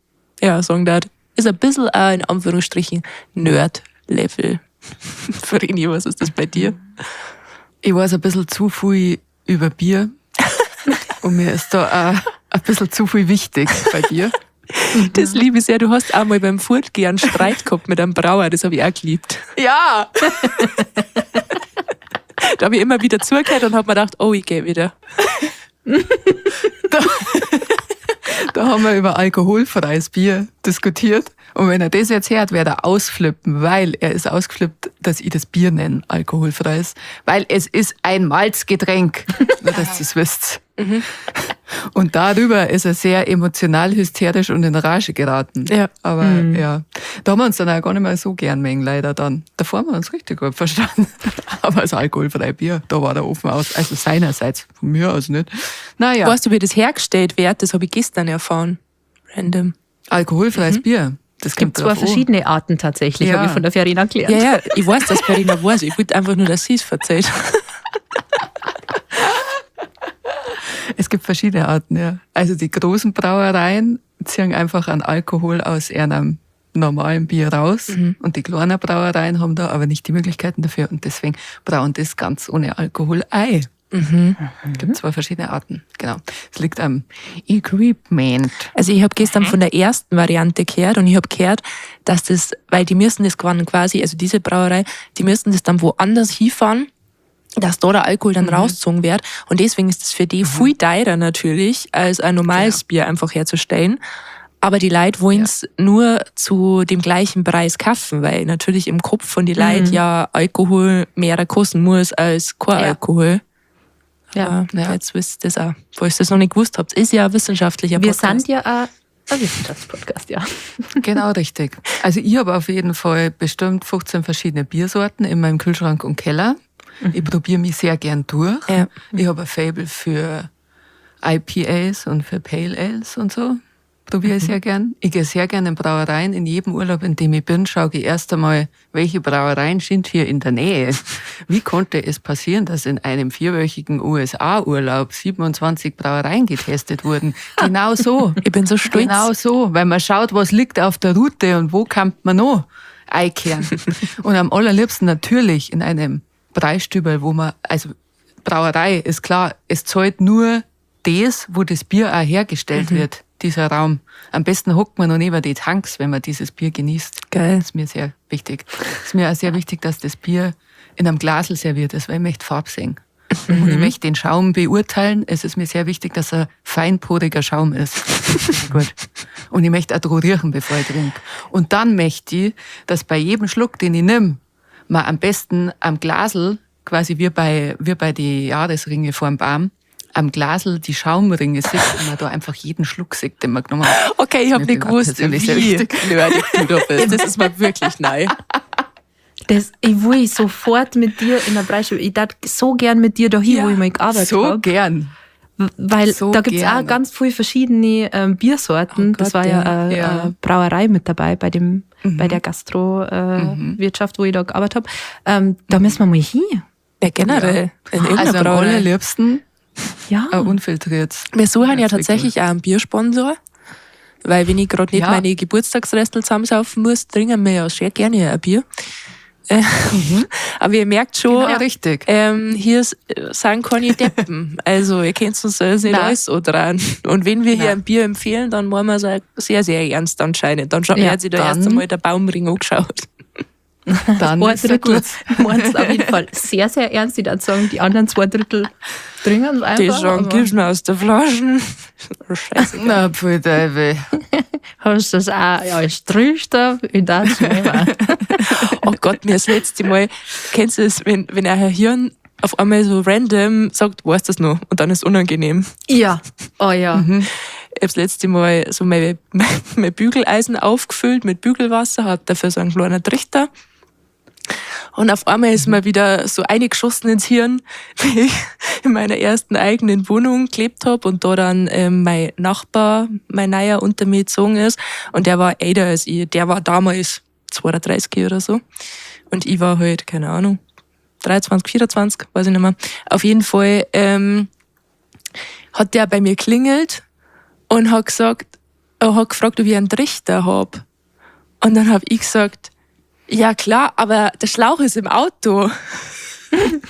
sagen darf, ist ein bisschen auch in Anführungsstrichen Nerd-Level. Vreni, was ist das bei dir? Ich weiß ein bisschen zu viel über Bier. Und mir ist da auch ein bisschen zu viel wichtig bei dir. Das liebe ich sehr. Du hast auch mal beim Fortgehen einen Streit gehabt mit einem Brauer. Das habe ich auch geliebt. Ja! Da habe ich immer wieder zugehört und habe mir gedacht, oh, ich gehe wieder. Da haben wir über alkoholfreies Bier diskutiert. Und wenn er das jetzt hört, wird er ausflippen, weil er ist ausgeflippt, dass ich das Bier nenne, alkoholfreies. Weil es ist ein Malzgetränk. Nur, dass ihr es wisst. Und darüber ist er sehr emotional, hysterisch und in Rage geraten. Ja. Aber ja, da haben wir uns dann auch gar nicht mehr so gern mengen, leider dann. Davor haben wir uns richtig gut verstanden. Aber das alkoholfreie Bier, da war der Ofen aus. Also seinerseits, von mir aus nicht. Naja, Weißt du, wie das hergestellt wird? Das habe ich gestern erfahren. Random. alkoholfreies Bier. Das Es gibt kommt zwar drauf an. verschiedene Arten tatsächlich, Ja. habe ich von der Verena gelernt. Ja, ja, ich weiß, dass Verena weiß. Ich wollte einfach nur, dass sie es verzeiht. Es gibt verschiedene Arten, ja. Also die großen Brauereien ziehen einfach an Alkohol aus einem normalen Bier raus. Und die kleinen Brauereien haben da aber nicht die Möglichkeiten dafür und deswegen brauen das ganz ohne Alkohol ei. Gibt zwei verschiedene Arten, genau. Es liegt am Equipment. Also ich habe gestern von der ersten Variante gehört und ich habe gehört, dass das, weil die müssen das quasi, also diese Brauerei, die müssen das dann woanders hinfahren Dass da der Alkohol dann rausgezogen wird. Und deswegen ist es für die viel teurer natürlich, als ein normales Bier einfach herzustellen. Aber die Leute wollen es nur zu dem gleichen Preis kaufen, weil natürlich im Kopf von den Leuten ja Alkohol mehr kosten muss als kein Alkohol. Ja. Aber jetzt wisst ihr das auch. Falls ihr das noch nicht gewusst habt, ist ja ein wissenschaftlicher Wir Podcast. sind ja auch ein Wissenschaftspodcast, ja. Genau, richtig. Also ich habe auf jeden Fall bestimmt 15 verschiedene Biersorten in meinem Kühlschrank und Keller. Ich probiere mich sehr gern durch. Ja. Ich habe ein Faible für IPAs und für Pale Ales und so. Probiere ich sehr gern. Ich gehe sehr gern in Brauereien. In jedem Urlaub, in dem ich bin, schaue ich erst einmal, welche Brauereien sind hier in der Nähe. Wie konnte es passieren, dass in einem vierwöchigen USA-Urlaub 27 Brauereien getestet wurden? Genau so. Ich bin so stolz. Genau so, weil man schaut, was liegt auf der Route und wo kann man noch einkehren. Und am allerliebsten natürlich in einem Preisstüberl, wo man, also Brauerei ist klar, es zahlt nur das, wo das Bier auch hergestellt wird, dieser Raum. Am besten hockt man noch neben die Tanks, wenn man dieses Bier genießt. Geil. Das ist mir sehr wichtig. Es ist mir auch sehr wichtig, dass das Bier in einem Glasl serviert ist, weil ich möchte Farbe sehen. Und ich möchte den Schaum beurteilen. Es ist mir sehr wichtig, dass er feinporiger Schaum ist. Gut. Und ich möchte auch dran riechen, bevor ich trinke. Und dann möchte ich, dass bei jedem Schluck, den ich nehme, man am besten am Glasl, quasi wie bei die Jahresringe vorm Baum, am Glasl die Schaumringe sieht und man da einfach jeden Schluck sieht, den man genommen hat. Okay, ich Das habe ist mir nicht gewusst, persönlich sehr wie wichtig. nerdig du da bist. Das ist mir wirklich neu. Das, ich will sofort mit dir in der Breische. Ich darf so gern mit dir da hin, wo ich mal gearbeitet So habe. gern. Weil so da gibt's auch gern. ganz viele verschiedene Biersorten. Oh Gott, Das war ja eine ja. eine Brauerei mit dabei bei der Gastro-Wirtschaft, wo ich da gearbeitet habe. Da müssen wir mal hin. Ja, generell. In irgendeiner Also am Brauerei. allerliebsten Ja. ein unfiltriert. Wir suchen ja Ganz tatsächlich auch einen Biersponsor, weil wenn ich gerade nicht Ja. meine Geburtstagsrestel zusammensaufen muss, trinken wir ja sehr gerne ein Bier. Aber ihr merkt schon, Genau, richtig. Hier sind keine Deppen. Also ihr könnt uns das nicht Nein. alles so dran. Und wenn wir hier Nein. ein Bier empfehlen, dann wollen wir es auch sehr, sehr ernst anscheinend. Dann schaut Ja, hat sich da dann- erst einmal der Baumring angeschaut. Dann Ein ist ja Drittel gut. meint's auf jeden Fall sehr, sehr ernst. Ich würde sagen, die anderen 2 Drittel trinken es einfach. Die sagen, aber gib's mir aus der Flasche. Scheiße. Na, pfui Teufel. Hast du das auch als Trichter? Ich darf nehmen. Oh Gott, mir das letzte Mal, kennst du es, wenn euer Hirn auf einmal so random sagt, weißt du das noch? Und dann ist es unangenehm. Ja. Oh ja. Ich hab das letzte Mal so mein Bügeleisen aufgefüllt mit Bügelwasser, hab dafür so einen kleinen Trichter. Und auf einmal ist mir wieder so eingeschossen ins Hirn, wie ich in meiner ersten eigenen Wohnung gelebt hab und da dann mein Nachbar, mein Neuer, unter mir gezogen ist. Und der war älter als ich. Der war damals 32 oder so. Und ich war halt, keine Ahnung, 23, 24, weiß ich nicht mehr. Auf jeden Fall hat der bei mir klingelt und hat gesagt, er hat gefragt, ob ich einen Trichter hab. Und dann hab ich gesagt, ja klar, aber der Schlauch ist im Auto. Und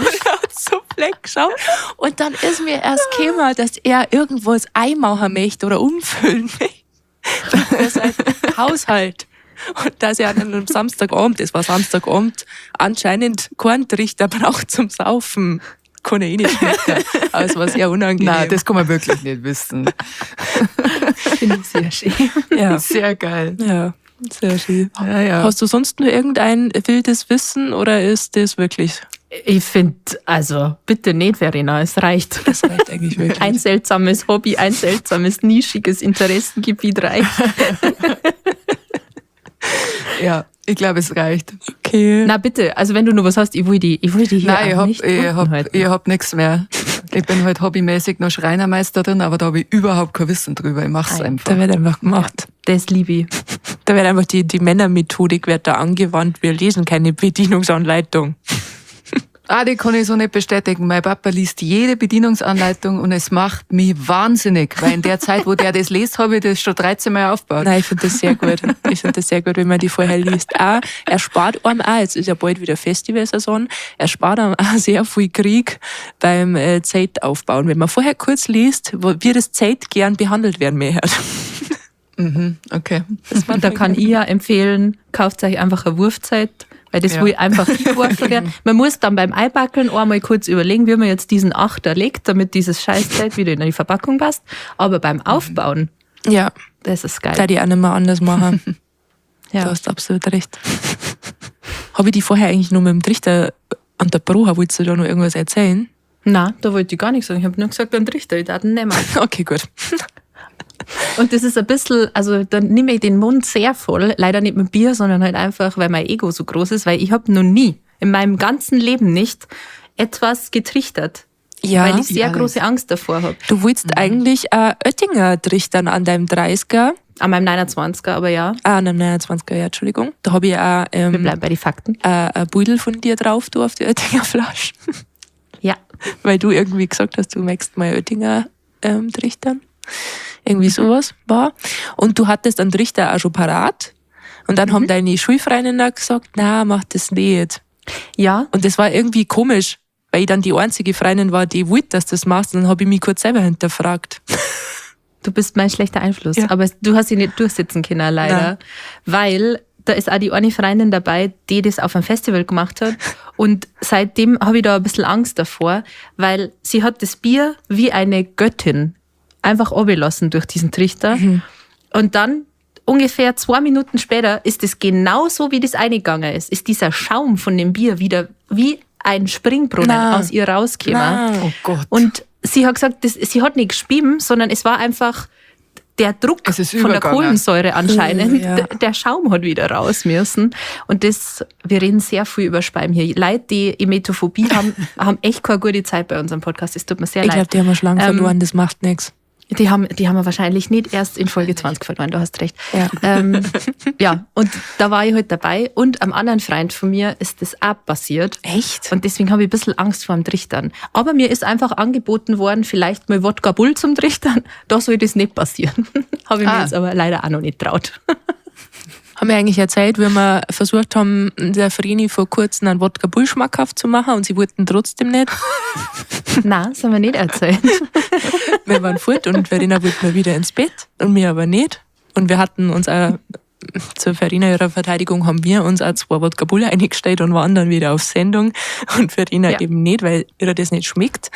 er hat so bleck geschaut. Und dann ist mir erst gekommen, dass er irgendwas einmachen möchte oder umfüllen möchte. Für sein Haushalt. Und dass er an einem Samstagabend, es war Samstagabend, anscheinend keinen Trichter braucht zum Saufen. Kann ich eh nicht schmecken. Aber es war sehr unangenehm. Nein, das kann man wirklich nicht wissen. Finde ich sehr schön. ja. Sehr geil. Ja, sehr schön. Ja, ja. Hast du sonst nur irgendein wildes Wissen oder ist das wirklich? Ich finde, also bitte nicht, Verena, es reicht. Das reicht eigentlich wirklich. Ein seltsames Hobby, ein seltsames, nischiges Interessengebiet reicht. Ja, ich glaube, es reicht. Okay. Na bitte, also wenn du nur was hast, ich will die hier Nein, auch nicht unten halten. ich hab nichts mehr. Ich bin halt hobbymäßig noch Schreinermeisterin, aber da habe ich überhaupt kein Wissen drüber. Ich mach's Nein. einfach. Da wird einfach gemacht. Das liebe ich. Da wird einfach die Männermethodik wird da angewandt. Wir lesen keine Bedienungsanleitung. Ah, die kann ich so nicht bestätigen. Mein Papa liest jede Bedienungsanleitung und es macht mich wahnsinnig, weil in der Zeit, wo der das liest, habe ich das schon 13 Mal aufgebaut. Nein, ich finde das sehr gut. Ich finde das sehr gut, wenn man die vorher liest. Auch, er spart einem auch, jetzt ist ja bald wieder Festivalsaison, er spart einem auch sehr viel Krieg beim Zelt aufbauen. Wenn man vorher kurz liest, wie das Zelt gern behandelt werden möchte. Okay. Und da kann ich ja empfehlen, kauft euch einfach eine Wurfzeit. Weil das will einfach hingeworfen werden. Man muss dann beim Einpackeln einmal kurz überlegen, wie man jetzt diesen Achter legt, damit dieses Scheißzelt wieder in die Verpackung passt. Aber beim Aufbauen, Ja, das ist geil. da die auch nicht mehr anders machen. Ja. Du hast absolut recht. Habe ich die vorher eigentlich nur mit dem Trichter unterbrochen? Wolltest du da noch irgendwas erzählen? Nein, da wollte ich gar nichts sagen. Ich habe nur gesagt, einen Trichter, ich darf ihn nehmen. Okay, gut. Und das ist ein bisschen, also dann nehme ich den Mund sehr voll. Leider nicht mit Bier, sondern halt einfach, weil mein Ego so groß ist, weil ich habe noch nie, in meinem ganzen Leben nicht, etwas getrichtert. Ja. Weil ich sehr alles. große Angst davor habe. Du wolltest eigentlich Oettinger trichtern an deinem 30er. An meinem 29er, aber ja, Ah, an deinem 29er, ja, Entschuldigung. Da habe ich auch wir bleiben bei den Fakten. ein Beutel von dir drauf, du auf die Oettinger Flasche. Ja. Weil du irgendwie gesagt hast, du möchtest mal Oettinger trichtern. Irgendwie sowas war. Und du hattest einen Trichter auch schon parat. Und dann haben deine Schulfreundinnen gesagt, na, mach das nicht. Ja, Und das war irgendwie komisch, weil ich dann die einzige Freundin war, die wollte, dass du das machst. Und dann habe ich mich kurz selber hinterfragt. du bist mein schlechter Einfluss. Ja. Aber du hast ihn nicht durchsitzen können, leider. Nein. Weil da ist auch die eine Freundin dabei, die das auf einem Festival gemacht hat. Und seitdem habe ich da ein bisschen Angst davor, weil sie hat das Bier wie eine Göttin einfach runterlassen durch diesen Trichter. Und dann ungefähr 2 Minuten später ist es genauso, wie das eingegangen ist. Ist dieser Schaum von dem Bier wieder wie ein Springbrunnen Na. aus ihr rausgekommen. Na. Oh Gott. Und sie hat gesagt, sie hat nicht gespieben, sondern es war einfach der Druck Es ist von der übergegangen. Kohlensäure anscheinend. Oh, ja. Der Schaum hat wieder raus müssen. Und das, wir reden sehr viel über Speiben hier. Leute, die Emetophobie haben, haben echt keine gute Zeit bei unserem Podcast. Es tut mir sehr Ich leid. glaube, die haben wir schon lange verloren, das macht nichts. Die haben wir wahrscheinlich nicht erst in Folge 20 verloren, du hast recht. Ja. Ja, und da war ich halt dabei und am anderen Freund von mir ist das auch passiert. Echt? Und deswegen habe ich ein bisschen Angst vor dem Trichtern. Aber mir ist einfach angeboten worden, vielleicht mal Wodka Bull zum Trichtern. Da soll das nicht passieren. Habe ich mir jetzt aber leider auch noch nicht traut. Haben wir eigentlich erzählt, wie wir versucht haben, der Vreni vor kurzem einen Wodka Bull schmackhaft zu machen und sie wollten trotzdem nicht. Nein, das haben wir nicht erzählt. Wir waren fort und Verena wollte mal wieder ins Bett und mir aber nicht. Und wir hatten uns auch, zur Verena ihrer Verteidigung, haben wir uns auch 2 Wodka Bull eingestellt und waren dann wieder auf Sendung und Verena eben nicht, weil ihr das nicht schmeckt.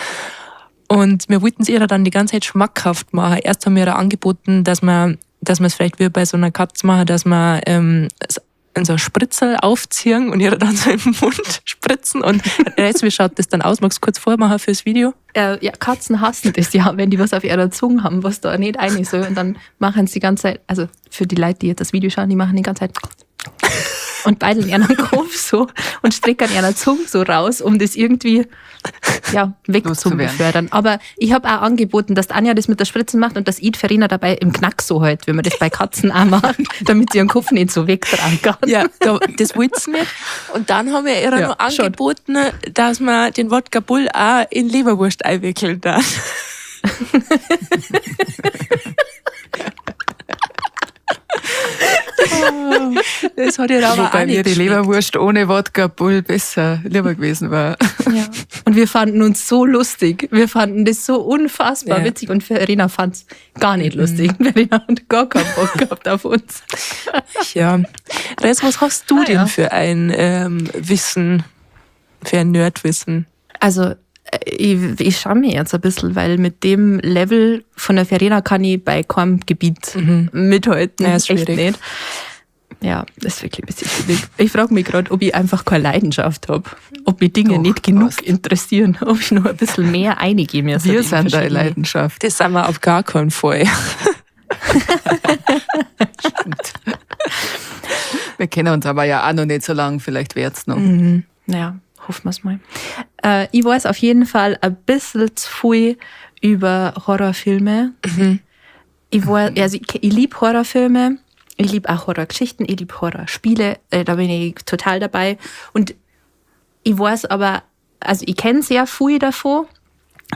Und wir wollten es ihr dann die ganze Zeit schmackhaft machen. Erst haben wir ihr angeboten, dass wir es vielleicht wie bei so einer Katze machen, dass wir in so ein Spritzel aufziehen und ihr dann so im Mund spritzen. Und jetzt, wie schaut das dann aus? Magst du kurz vormachen fürs Video? Ja, Katzen hassen das ja, wenn die was auf ihrer Zunge haben, was da nicht rein soll. Und dann machen sie die ganze Zeit, also für die Leute, die jetzt das Video schauen, die machen die ganze Zeit und beideln ihren Kopf so und strecken ihre Zunge so raus, um das irgendwie weg zu befördern. Aber ich habe auch angeboten, dass Anja das mit der Spritze macht und dass ich Verena dabei im Knack so halt, wenn man das bei Katzen auch macht, damit sie ihren Kopf nicht so wegtragen kann. Ja, das wollte sie nicht. Und dann haben wir ihr noch angeboten, dass man den Wodka Bull auch in Leberwurst einwickeln darf. Das hat ihr aber Wobei auch nicht mir die geschmeckt. Leberwurst ohne Wodka Bull besser lieber gewesen war. Ja. Und wir fanden uns so lustig. Wir fanden das so unfassbar witzig. Und Verena fand es gar nicht lustig. Verena hat gar keinen Bock gehabt auf uns. Ja. Res, was hast du denn für ein Wissen, für ein Nerdwissen? Also ich schaue mir jetzt ein bisschen, weil mit dem Level von der Verena kann ich bei keinem Gebiet mithalten. Ja, ist echt schwierig. nicht. Ja, das ist wirklich ein bisschen schwierig. Ich frage mich gerade, ob ich einfach keine Leidenschaft habe. Ob mich Dinge Doch, nicht genug passt. interessieren. Ob ich noch ein bisschen mehr eingeben muss. Wir sind deine Leidenschaft. Das sind wir auf gar keinen Fall. Stimmt. Wir kennen uns aber ja auch noch nicht so lange, vielleicht wird's noch. Naja, hoffen wir's mal. Ich weiß auf jeden Fall ein bisschen zu viel über Horrorfilme. Ich weiß, also ich lieb Horrorfilme, ich lieb auch Horrorgeschichten, ich lieb Horrorspiele, da bin ich total dabei. Und ich weiß aber, also ich kenn sehr viel davon,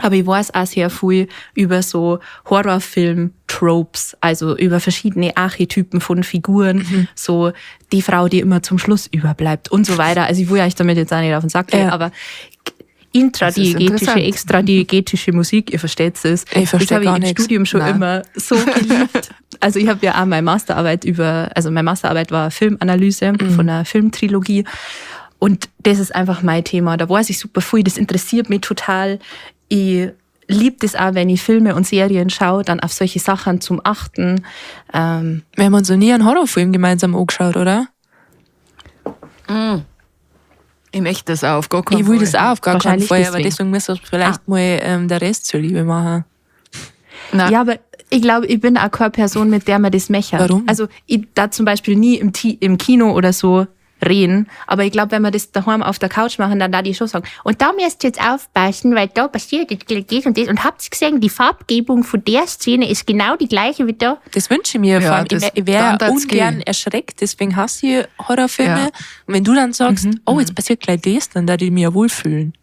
aber ich weiß auch sehr viel über so Horrorfilm-Tropes, also über verschiedene Archetypen von Figuren, so die Frau, die immer zum Schluss überbleibt und so weiter. Also ich will euch damit jetzt auch nicht auf den Sack gehen, aber intradiegetische, interessant. extradiegetische Musik, ihr versteht es. Ich versteh Das habe ich gar im nix. Studium schon Nein. immer so geliebt. Also ich habe ja auch meine Masterarbeit meine Masterarbeit war Filmanalyse von einer Filmtrilogie. Und das ist einfach mein Thema. Da weiß ich super viel, das interessiert mich total. Ich liebe das auch, wenn ich Filme und Serien schaue, dann auf solche Sachen zum Achten. Wir haben uns noch nie einen Horrorfilm gemeinsam angeschaut, oder? Ich möchte das auch auf gar keinen Ich will Fall. das auch auf gar keinen Wahrscheinlich Fall, aber deswegen. deswegen müssen wir vielleicht mal der Rest zuliebe machen. Nein. Ja, aber ich glaube, ich bin auch keine Person, mit der man das möchte. Warum? Also ich da zum Beispiel nie im Kino oder so reden, aber ich glaube, wenn wir das daheim auf der Couch machen, dann da die schon sagen, und da müsst ihr jetzt aufpassen, weil da passiert jetzt gleich das und das. Und habt ihr gesehen, die Farbgebung von der Szene ist genau die gleiche wie da. Das wünsche ich mir. Ja, Vor allem, das- ich wäre dann darf's ungern gehen. erschreckt, deswegen hasse ich Horrorfilme. Ja. Und wenn du dann sagst, oh, jetzt passiert gleich das, dann da ich mich ja wohlfühlen.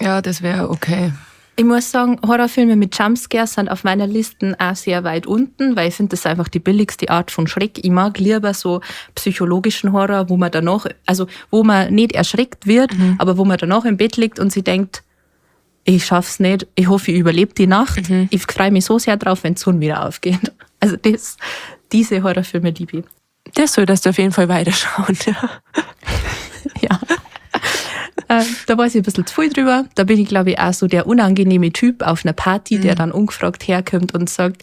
Ja, das wäre okay. Ich muss sagen, Horrorfilme mit Jumpscares sind auf meiner Liste auch sehr weit unten, weil ich finde, das ist einfach die billigste Art von Schreck. Ich mag lieber so psychologischen Horror, wo man danach, also wo man nicht erschreckt wird, aber wo man danach im Bett liegt und sich denkt, ich schaff's nicht, ich hoffe, ich überlebe die Nacht. Ich freue mich so sehr drauf, wenn die Sonne wieder aufgeht. Also diese Horrorfilme liebe ich. Das solltest du auf jeden Fall weiterschauen. Ja. Ja. Da weiß ich ein bisschen zu viel drüber. Da bin ich, glaube ich, auch so der unangenehme Typ auf einer Party, der dann ungefragt herkommt und sagt,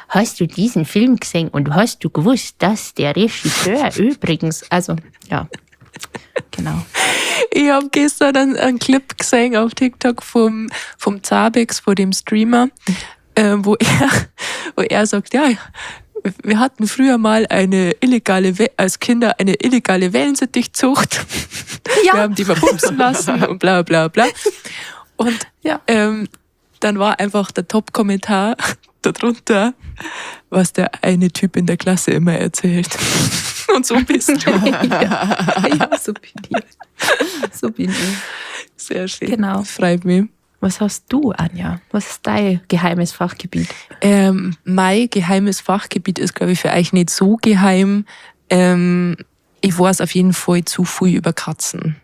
Hast du diesen Film gesehen und hast du gewusst, dass der Regisseur übrigens... Also, ja, genau. Ich habe gestern einen Clip gesehen auf TikTok vom Zabex, von dem Streamer, wo er sagt, ja, wir hatten früher mal als Kinder eine illegale Wellensittichzucht. Ja. Wir haben die verpupsen lassen und bla bla bla. Und Ja. dann war einfach der Top-Kommentar darunter, was der eine Typ in der Klasse immer erzählt. Und so bist du. Ja, so bin ich. So bin ich. Sehr schön. Genau. Freut mich. Was hast du, Anja? Was ist dein geheimes Fachgebiet? Mein geheimes Fachgebiet ist, glaube ich, für euch nicht so geheim. Ich weiß auf jeden Fall zu viel über Katzen.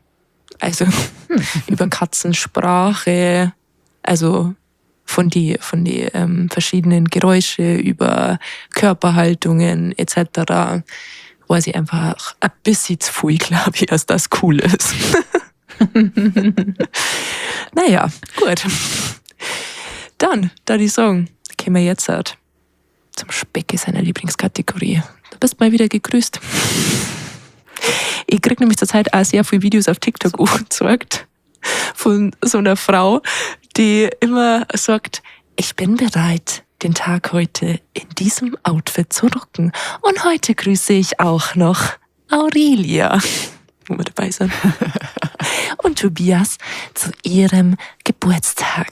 Also über Katzensprache, also von die verschiedenen Geräusche, über Körperhaltungen etc. Weiß ich einfach ein bisschen zu viel, glaube ich, als das cool ist. Naja, gut. Dann, da die sagen, kommen wir jetzt halt zum Specke seiner Lieblingskategorie. Du bist mal wieder gegrüßt. Ich krieg nämlich zurzeit auch sehr viele Videos auf TikTok angezeigt von so einer Frau, die immer sagt, ich bin bereit, den Tag heute in diesem Outfit zu rocken. Und heute grüße ich auch noch Aurelia, wo wir dabei sind, und Tobias zu ihrem Geburtstag.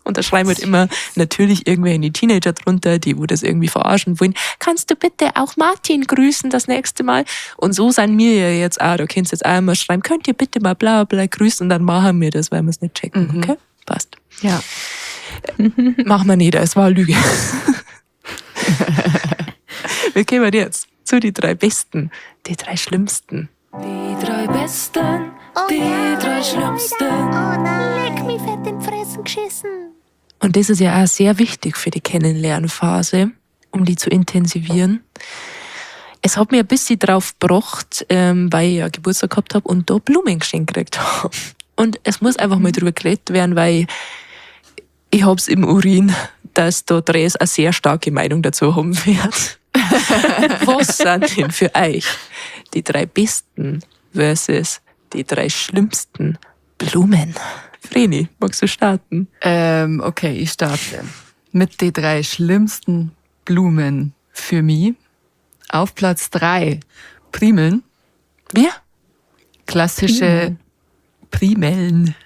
Und da schreiben halt immer natürlich irgendwelche Teenager drunter, die wo das irgendwie verarschen wollen. Kannst du bitte auch Martin grüßen das nächste Mal? Und so sind wir ja jetzt auch. Da könnt ihr jetzt auch immer schreiben, könnt ihr bitte mal bla bla grüßen? Und dann machen wir das, weil wir es nicht checken. Okay? Passt. Ja. Machen wir nicht, es war eine Lüge. Wir kommen jetzt zu die drei Besten, die drei Schlimmsten. Die drei Besten, die drei Schlimmsten. Oh nein, leck mich fett in die Fressen geschissen. Und das ist ja auch sehr wichtig für die Kennenlernphase, um die zu intensivieren. Es hat mir ein bisschen drauf gebracht, weil ich ja Geburtstag gehabt habe und da Blumen geschenkt gekriegt habe. Und es muss einfach mal drüber geredet werden, weil ich hab's im Urin, dass da Dres eine sehr starke Meinung dazu haben wird. Was sind denn für euch die drei besten versus die drei schlimmsten Blumen? Vreni, magst du starten? Okay, ich starte mit den drei schlimmsten Blumen für mich. Auf Platz 3 Primeln. Wer? Klassische Primeln.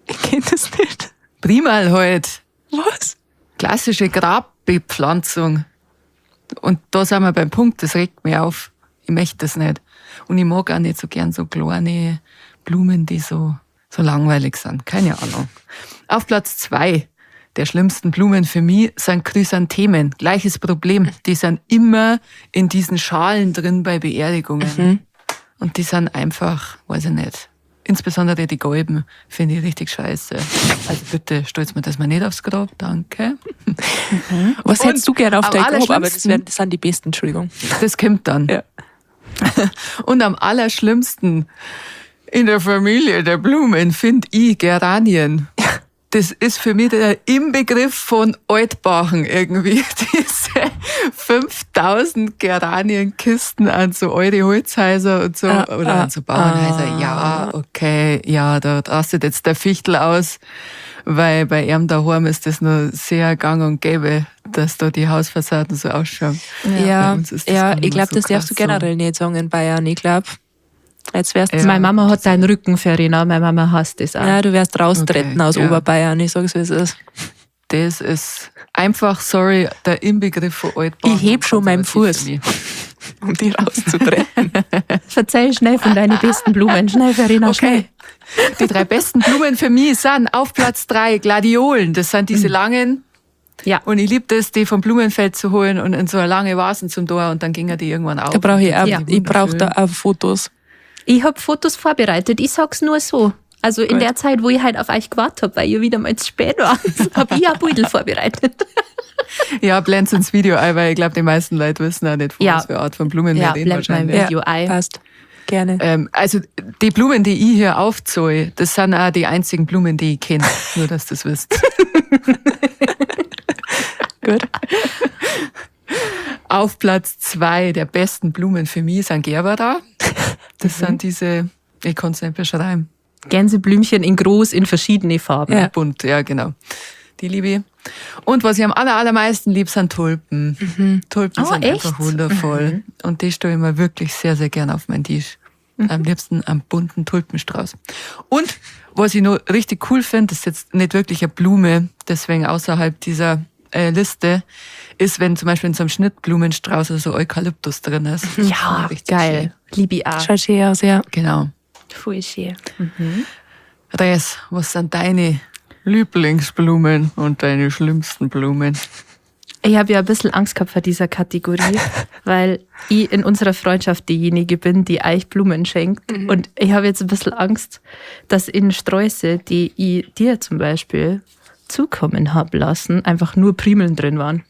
Ich kenn das nicht. Primal halt. Was? Klassische Grabbepflanzung. Und da sind wir beim Punkt, das regt mich auf. Ich möchte das nicht. Und ich mag auch nicht so gern so kleine Blumen, die so langweilig sind. Keine Ahnung. Auf Platz 2 der schlimmsten Blumen für mich sind Chrysanthemen. Gleiches Problem. Die sind immer in diesen Schalen drin bei Beerdigungen. Und die sind einfach, weiß ich nicht, Insbesondere die gelben finde ich richtig scheiße. Also bitte stolz mir das mal nicht aufs Grab, danke. Was Und hättest du gerne auf am dein Grab? Aber allerschlimmsten- das sind die besten, Entschuldigung. Das kommt dann. Ja. Und am allerschlimmsten in der Familie der Blumen finde ich Geranien. Das ist für mich der Inbegriff von Altbachen irgendwie. Diese 5000 Geranienkisten an so alte Holzhäuser und so oder an so Bauernhäuser. Ja, okay, ja, da rastet jetzt der Fichtel aus, weil bei ihm daheim ist das nur sehr gang und gäbe, dass da die Hausfassaden so ausschauen. Ja, Bei uns ist das ja, gar nicht ich mehr glaube, so das darfst du krass so. generell nicht sagen in Bayern. Ich glaube, jetzt wärst Ja. Meine Mama hat deinen Rücken, Verena. Meine Mama hasst das auch. ja, du wärst raustreten Okay, aus ja. Oberbayern. Ich sag's, wie es ist. Das ist einfach, sorry, der Inbegriff von Altbachen. Ich heb schon meinen Konservativ Fuß. für mich. Um die rauszutreten. Verzeih schnell von deinen besten Blumen. Schnell, Verena, schnell. Okay. Die drei besten Blumen für mich sind auf Platz 3 Gladiolen. Das sind diese langen. Ja. Und ich liebe das, die vom Blumenfeld zu holen und in so eine lange Vasen zum Tor und dann gingen die irgendwann auf. Da brauche ich auch, Ja. ich brauche da auch Fotos. Ich habe Fotos vorbereitet. Ich sag's nur so. Also in Gut. der Zeit, wo ich halt auf euch gewartet habe, weil ihr wieder mal zu spät wart, habe ich ein Beutel vorbereitet. Ja, blend's ins Video ein, weil ich glaube, die meisten Leute wissen auch nicht, von Ja. was für Art von Blumen wir Ja, reden blend mein wahrscheinlich. Video ein. Passt. Gerne. Also die Blumen, die ich hier aufzeige, das sind auch die einzigen Blumen, die ich kenne. Nur, dass du das wisst. Gut. Auf Platz 2 der besten Blumen für mich sind Gerbera. Das sind diese, ich kann es nicht beschreiben. Gänseblümchen in groß, in verschiedene Farben. Ja. Bunt, ja, genau. Die liebe ich. Und was ich am allermeisten lieb, sind Tulpen. Tulpen Oh, sind echt? einfach wundervoll. Und die stelle ich mir wirklich sehr, sehr gern auf meinen Tisch. Am liebsten am bunten Tulpenstrauß. Und was ich noch richtig cool finde, das ist jetzt nicht wirklich eine Blume, deswegen außerhalb dieser Liste, ist, wenn zum Beispiel in so einem Schnittblumenstrauß oder so Eukalyptus drin ist. Das Ja, finde ich richtig geil. Liebe ich auch. Schaut schön aus, ja. schön. Genau. Voll schön. Res, was sind deine Lieblingsblumen und deine schlimmsten Blumen? Ich habe ja ein bisschen Angst gehabt vor dieser Kategorie, weil ich in unserer Freundschaft diejenige bin, die euch Blumen schenkt. Und ich habe jetzt ein bisschen Angst, dass in Sträuße, die ich dir zum Beispiel zukommen habe lassen, einfach nur Primeln drin waren.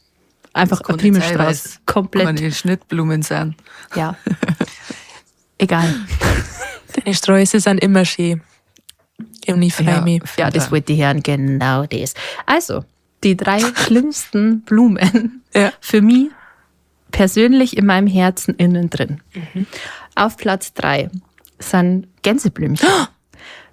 Einfach ein kann nicht sein, Primelstrauß. weil's Komplett. Keine Schnittblumen sind. Ja. Egal. Deine Sträuße sind immer schön. Und ich freue Ja. mich. Ja, das wollte ich hören. Genau das. Also, die drei schlimmsten Blumen Ja. für mich persönlich in meinem Herzen innen drin. Auf Platz 3 sind Gänseblümchen.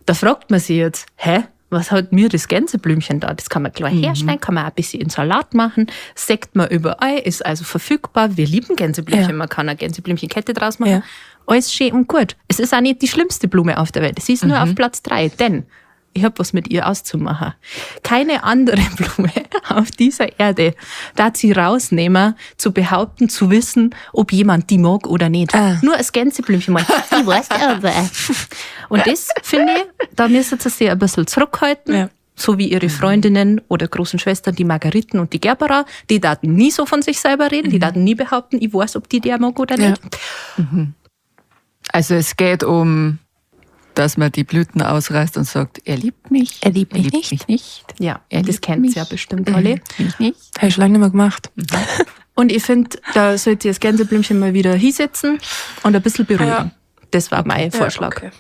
Da fragt man sich jetzt, hä? Was hat mir das Gänseblümchen da? Das kann man klar herstellen, kann man auch ein bisschen in Salat machen, sägt man überall, ist also verfügbar. Wir lieben Gänseblümchen, Ja. man kann eine Gänseblümchenkette draus machen. Ja. Alles schön und gut. Es ist auch nicht die schlimmste Blume auf der Welt. Es ist nur auf Platz 3, denn ich habe was mit ihr auszumachen. Keine andere Blume auf dieser Erde darf sie rausnehmen, zu behaupten, zu wissen, ob jemand die mag oder nicht. Ah. Nur als Gänseblümchen. Man, Ich weiß aber. Und das, finde ich, da müssen sie sich ein bisschen zurückhalten. Ja. So wie ihre Freundinnen oder großen Schwestern, die Margariten und die Gerbera, die daten nie so von sich selber reden, die daten nie behaupten, ich weiß, ob die der mag oder Ja. nicht. Also es geht um, dass man die Blüten ausreißt und sagt, er liebt mich. Er liebt mich nicht. mich nicht. Ja, Er das liebt kennt mich. ja bestimmt alle. Mich nicht. Habe ich schon lange nicht mehr gemacht. Und ich finde, da sollte ihr das Gänseblümchen mal wieder hinsetzen und ein bisschen beruhigen. Ja. Das war mein Vorschlag. okay.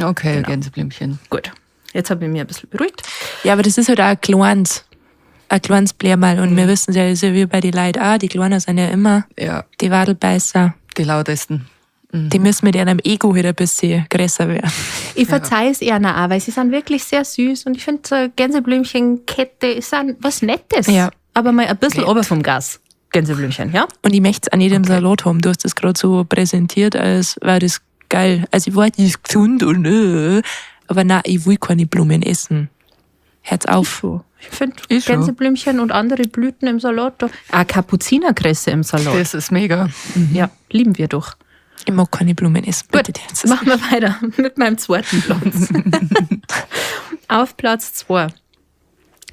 Okay, Gänseblümchen. Gut, jetzt habe ich mich ein bisschen beruhigt. Ja, aber das ist halt auch ein kleines Blärmal. Und wir wissen ja, das ist ja wie bei den Leuten auch, die Kleinen sind ja immer Ja, die Wadelbeißer. die lautesten. Die müssen mit ihrem Ego wieder ein bisschen größer werden. Ich verzeihe es ihnen auch, weil sie sind wirklich sehr süß und ich finde, so eine Gänseblümchenkette ist ein, was Nettes. Ja. Aber mal ein bisschen ober vom Gas. Gänseblümchen, ja? Und ich möchte es auch nicht im Salat haben. Du hast das gerade so präsentiert, als wäre das geil. Also ich weiß, die ist gesund und aber nein, ich will keine Blumen essen. Herz auf. Ich finde Ich schon. Gänseblümchen und andere Blüten im Salat. Da. Ah, Kapuzinerkresse im Salat. Das ist mega. Ja, lieben wir doch. Ich mag keine Blumen essen. Gut, Bitte. Das ist- machen wir weiter mit meinem zweiten Platz. Auf Platz 2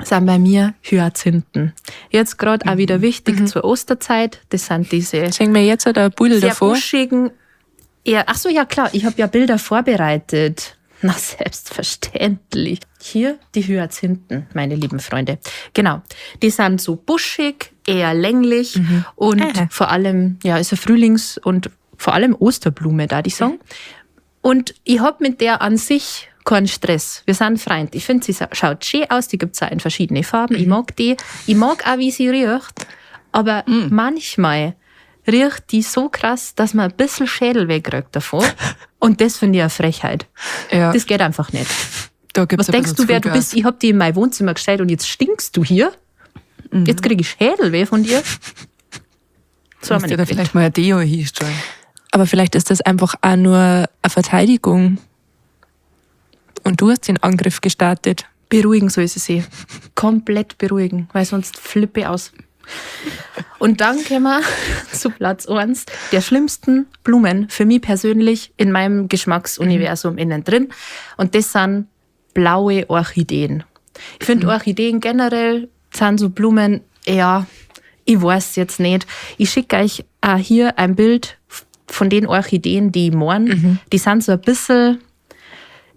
sind bei mir Hyazinthen. Jetzt gerade auch wieder wichtig zur Osterzeit. Das sind diese Schenk mir jetzt halt ein Pudel sehr davor. buschigen. Ja, ach so, ja klar, ich habe ja Bilder vorbereitet. Na, selbstverständlich. Hier die Hyazinthen, meine lieben Freunde. Genau. Die sind so buschig, eher länglich und vor allem, ja, ist eine Frühlings- und vor allem Osterblume, da die sagen. Und ich hab mit der an sich keinen Stress. Wir sind Freund. Ich finde, sie schaut schön aus. Die gibt's auch in verschiedene Farben. Ich mag die. Ich mag auch, wie sie riecht. Aber manchmal riecht die so krass, dass man ein bisschen Schädel wegkriegt davon. Und das finde ich eine Frechheit. Ja, Das geht einfach nicht. da gibt's Was ein denkst bisschen du, wer zu du viel bist? Ich hab die in mein Wohnzimmer gestellt und jetzt stinkst du hier. Jetzt krieg ich Schädelweh von dir. So haben Gas. wir Musst dir da nicht vielleicht mal ein Deo hinstellen. Aber vielleicht ist das einfach auch nur eine Verteidigung. Und du hast den Angriff gestartet. Beruhigen soll sie sich. Komplett beruhigen, weil sonst flippe ich aus. Und dann kommen wir zu Platz 1 der schlimmsten Blumen für mich persönlich in meinem Geschmacksuniversum innen drin. Und das sind blaue Orchideen. Ich finde Orchideen generell sind so Blumen, ja, ich weiß jetzt nicht. Ich schicke euch auch hier ein Bild von den Orchideen, die ich meine. Die sind so ein bisschen,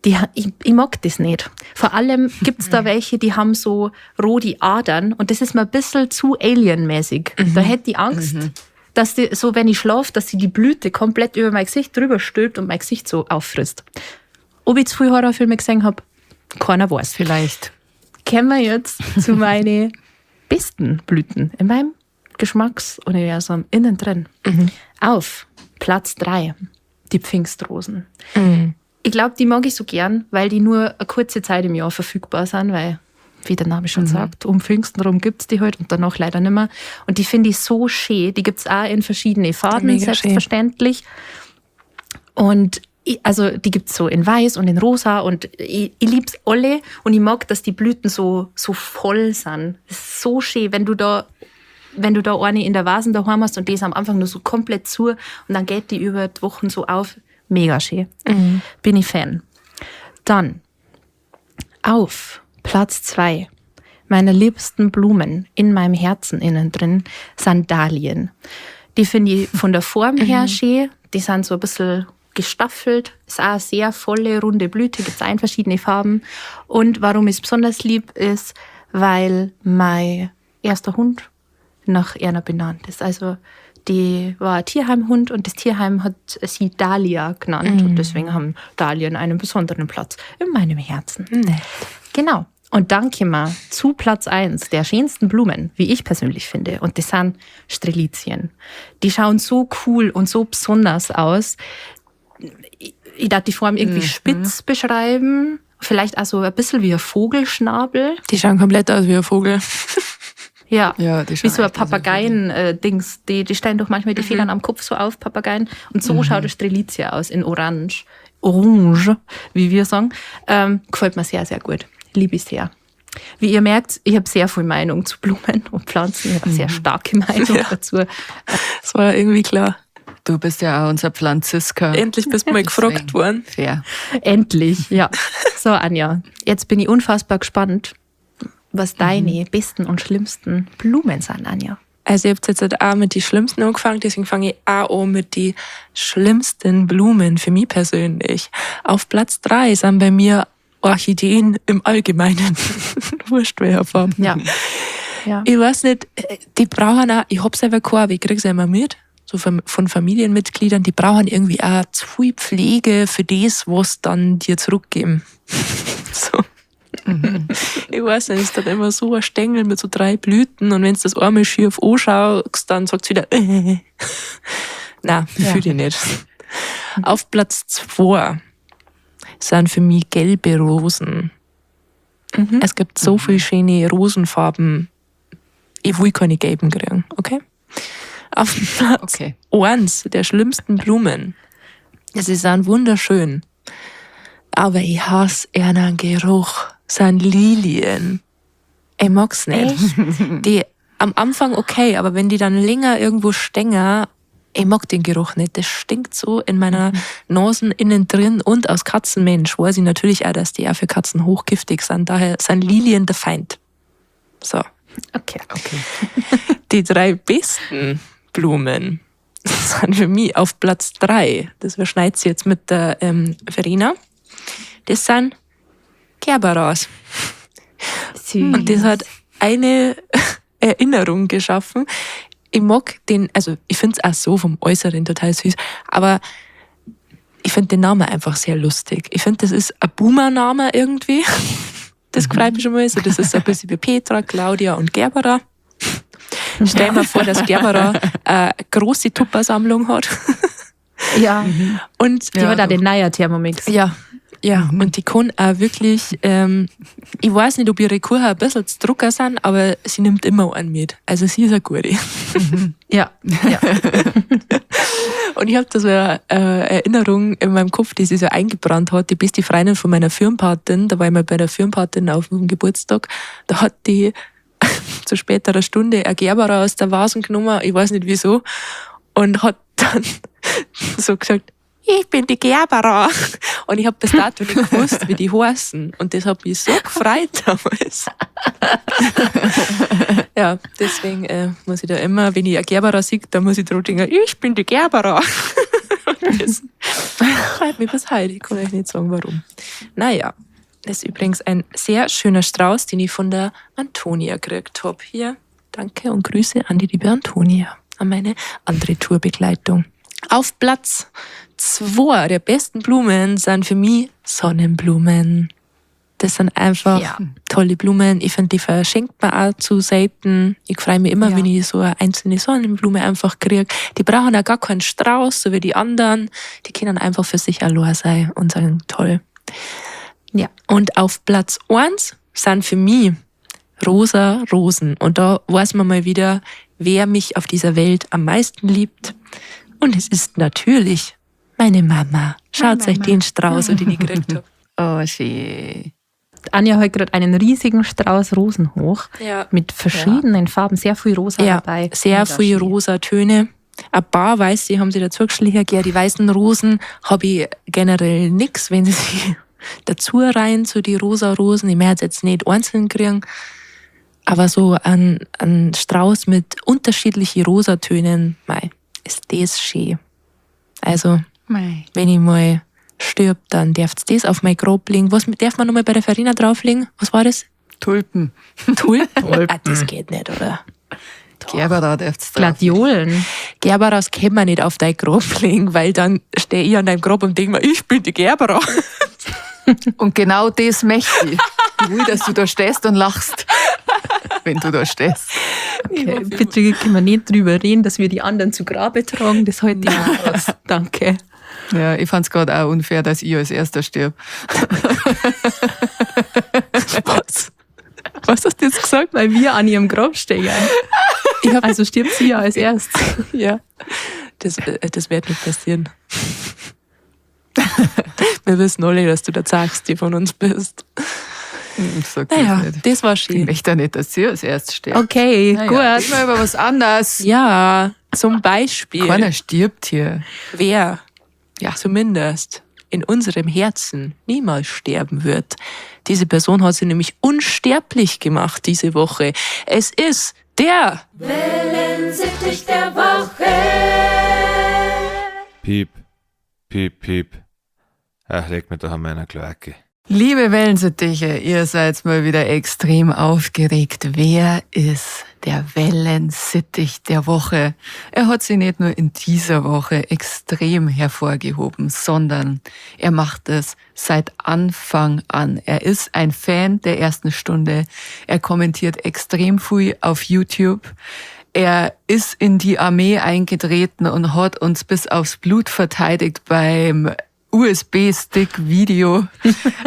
ich mag das nicht. Vor allem gibt's da welche, die haben so rote Adern und das ist mir ein bisschen zu alienmäßig. Da hätte ich Angst, dass die, so wenn ich schlafe, dass sie die Blüte komplett über mein Gesicht drüber stülpt und mein Gesicht so auffrisst. Ob ich zu viel Horrorfilme gesehen hab, keiner weiß. Vielleicht. Kommen wir jetzt zu meinen besten Blüten in meinem Geschmacksuniversum innen drin. Auf Platz 3, die Pfingstrosen. Ich glaube, die mag ich so gern, weil die nur eine kurze Zeit im Jahr verfügbar sind, weil, wie der Name schon sagt, um Pfingsten rum gibt's die halt und danach leider nicht mehr. Und die finde ich so schön. Die gibt's auch in verschiedene Farben, Mega schön. selbstverständlich. Und also die gibt's so in weiß und in rosa und ich lieb's alle und ich mag, dass die Blüten so, so voll sind. Das ist so schön, wenn du da eine in der Vasen daheim hast und die ist am Anfang nur so komplett zu und dann geht die über die Wochen so auf. Mega schön. Bin ich Fan. Dann auf Platz 2 meiner liebsten Blumen in meinem Herzen innen drin sind Dahlien. Die finde ich von der Form her schön. Die sind so ein bisschen gestaffelt. Ist auch eine sehr volle, runde Blüte, gibt es auch in verschiedene Farben. Und warum ich es besonders lieb ist, weil mein erster Hund nach Erna benannt ist. Also die war ein Tierheimhund und das Tierheim hat sie Dahlia genannt. Und deswegen haben Dahlien einen besonderen Platz in meinem Herzen. Nee. Genau. Und dann kommen wir zu Platz 1 der schönsten Blumen, wie ich persönlich finde. Und das sind Strelizien. Die schauen so cool und so besonders aus. Ich darf die Form irgendwie spitz beschreiben. Vielleicht auch so ein bisschen wie ein Vogelschnabel. Die schauen komplett aus wie ein Vogel. Ja, Ja, die wie schauen so ein echt aus wie ein Papageien-Dings. Die stellen doch manchmal die Federn am Kopf so auf, Papageien. Und so schaut eine Strelitzia aus, in Orange. Orange, wie wir sagen. Gefällt mir sehr, sehr gut. Liebe ich sehr. Wie ihr merkt, ich habe sehr viel Meinung zu Blumen und Pflanzen. Ich habe eine sehr starke Meinung dazu. Das war irgendwie klar. Du bist ja auch unser Pflanzisker. Endlich bist du mal gefragt Deswegen. worden. Fair. Endlich, ja. So, Anja, jetzt bin ich unfassbar gespannt, was deine besten und schlimmsten Blumen sind, Anja. Also ihr habt jetzt halt auch mit die schlimmsten angefangen, deswegen fange ich auch an mit die schlimmsten Blumen für mich persönlich. Auf Platz 3 sind bei mir Orchideen im Allgemeinen. Wurscht, welcher Farbe. Ja. Ja. Ich weiß nicht, die brauchen auch, ich hab selber keine, aber ich krieg's ja immer mit, so von Familienmitgliedern, die brauchen irgendwie auch zu viel Pflege für das, was dann dir zurückgeben. So. Ich weiß nicht, ist dann immer so ein Stängel mit so 3 Blüten und wenn du das einmal schief anschaust, dann sagt's wieder, Nein, fühl ich nicht. Auf Platz 2 sind für mich gelbe Rosen. Es gibt so viele schöne Rosenfarben. Ich will keine gelben kriegen, okay? Auf Platz 1 der schlimmsten Blumen. Sie sind wunderschön. Aber ich hasse ihren Geruch. Sind Lilien. Ich mag's nicht. Echt? Die am Anfang okay, aber wenn die dann länger irgendwo stehen, ich mag den Geruch nicht. Das stinkt so in meiner Nase innen drin und als Katzenmensch weiß ich natürlich auch, dass die auch für Katzen hochgiftig sind. Daher sind Lilien der Feind. So. Okay. Die 3 besten Blumen sind für mich auf Platz 3. Das überschneidet sich jetzt mit der Verena. Das sind Gerberas. Süß. Und das hat eine Erinnerung geschaffen. Ich mag den, also ich finde es auch so vom Äußeren total süß, aber ich finde den Namen einfach sehr lustig. Ich finde, das ist ein Boomer-Name irgendwie. Das freut mich schon mal. So, das ist so ein bisschen wie Petra, Claudia und Gerbera. Stell mir vor, dass Gerbera eine große Tuppersammlung hat. Ja, Und die Ja, hat auch doch. den neuen Thermomix. Ja, ja. Und die kann auch wirklich, ich weiß nicht, ob ihre Kuchen ein bisschen zu drucker sind, aber sie nimmt immer einen mit. Also sie ist eine gute. Ja. Ja. Und ich habe da so eine Erinnerung in meinem Kopf, die sich so eingebrannt hat. Die beste Freundin von meiner Firmenpatin, da war ich mal bei der Firmenpatin auf dem Geburtstag, da hat die zu späterer Stunde eine Gerbera aus der Vasen genommen, ich weiß nicht wieso, und hat dann so gesagt, ich bin die Gerbera. Und ich habe bis dato nicht gewusst, wie die heißen. Und das hat mich so gefreut damals. Ja, deswegen muss ich da immer, wenn ich eine Gerbera sehe, dann muss ich dran denken, ich bin die Gerbera. Und das freut mich bis heute. Ich kann euch nicht sagen, warum. Naja, das ist übrigens ein sehr schöner Strauß, den ich von der Antonia gekriegt habe. Hier, danke und Grüße an die liebe Antonia, an meine andere Tourbegleitung. Auf Platz 2 der besten Blumen sind für mich Sonnenblumen. Das sind einfach Ja. tolle Blumen. Ich finde, die verschenkt man auch zu selten. Ich freue mich immer, Ja. wenn ich so eine einzelne Sonnenblume einfach kriege. Die brauchen auch gar keinen Strauß, so wie die anderen. Die können einfach für sich allein sein und sagen, toll. Ja. Und auf Platz 1 sind für mich rosa Rosen. Und da weiß man mal wieder, wer mich auf dieser Welt am meisten liebt. Und es ist natürlich meine Mama. Schaut euch den Strauß, den ich gekriegt habe. Oh, schön. Anja hat gerade einen riesigen Strauß Rosen hoch. Ja. Mit verschiedenen Farben, sehr viel Rosa Ja, dabei. sehr Mega viel schön. rosa Töne. Ein paar weiße haben sie dazu geschlichen. Ja, die weißen Rosen habe ich generell nix, wenn sie sich dazu rein zu die rosa Rosen. Ich möchte jetzt nicht einzeln kriegen. Aber so ein Strauß mit unterschiedlichen Rosatönen, mei, ist das schön. Also, Mei. wenn ich mal stirb, dann darf's das auf mein Grab legen. Was darf man nochmal bei der Farina drauflegen? Was war das? Tulpen. Tulpen? Ah, das geht nicht, oder? Gerbera darf's drauf. Gladiolen. Gerberas kann man nicht auf dein Grab legen, weil dann stehe ich an deinem Grab und denke mir, ich bin die Gerbera. Und genau das möchte ich. Ich will, dass du da stehst und lachst, wenn du da stehst. Okay, bitte können wir nicht drüber reden, dass wir die anderen zu Grabe tragen. Das halte ich nicht aus. Danke. Ja, ich fand's gerade auch unfair, dass ich als Erster stirb. Was? Was hast du jetzt gesagt? Weil wir an ihrem Grab stehen. Also stirbt sie ja als erstes. Ja, das wird nicht passieren. Wir wissen alle, dass du der Zagste von uns bist. Ich sag das Naja, nicht. das war Ich schön. möchte ja nicht, dass sie als Erstes stirbt. Okay, Naja, gut. Reden wir über was anderes. Ja, zum Beispiel, Keiner stirbt hier. wer Ja. zumindest in unserem Herzen niemals sterben wird. Diese Person hat sie nämlich unsterblich gemacht diese Woche. Es ist der Wellensittich der Woche. Piep, piep, piep. Ach, leg mir doch an meiner Kloake. Liebe Wellensittiche, ihr seid mal wieder extrem aufgeregt. Wer ist der Wellensittich der Woche? Er hat sich nicht nur in dieser Woche extrem hervorgehoben, sondern er macht es seit Anfang an. Er ist ein Fan der ersten Stunde. Er kommentiert extrem viel auf YouTube. Er ist in die Armee eingetreten und hat uns bis aufs Blut verteidigt beim USB-Stick-Video,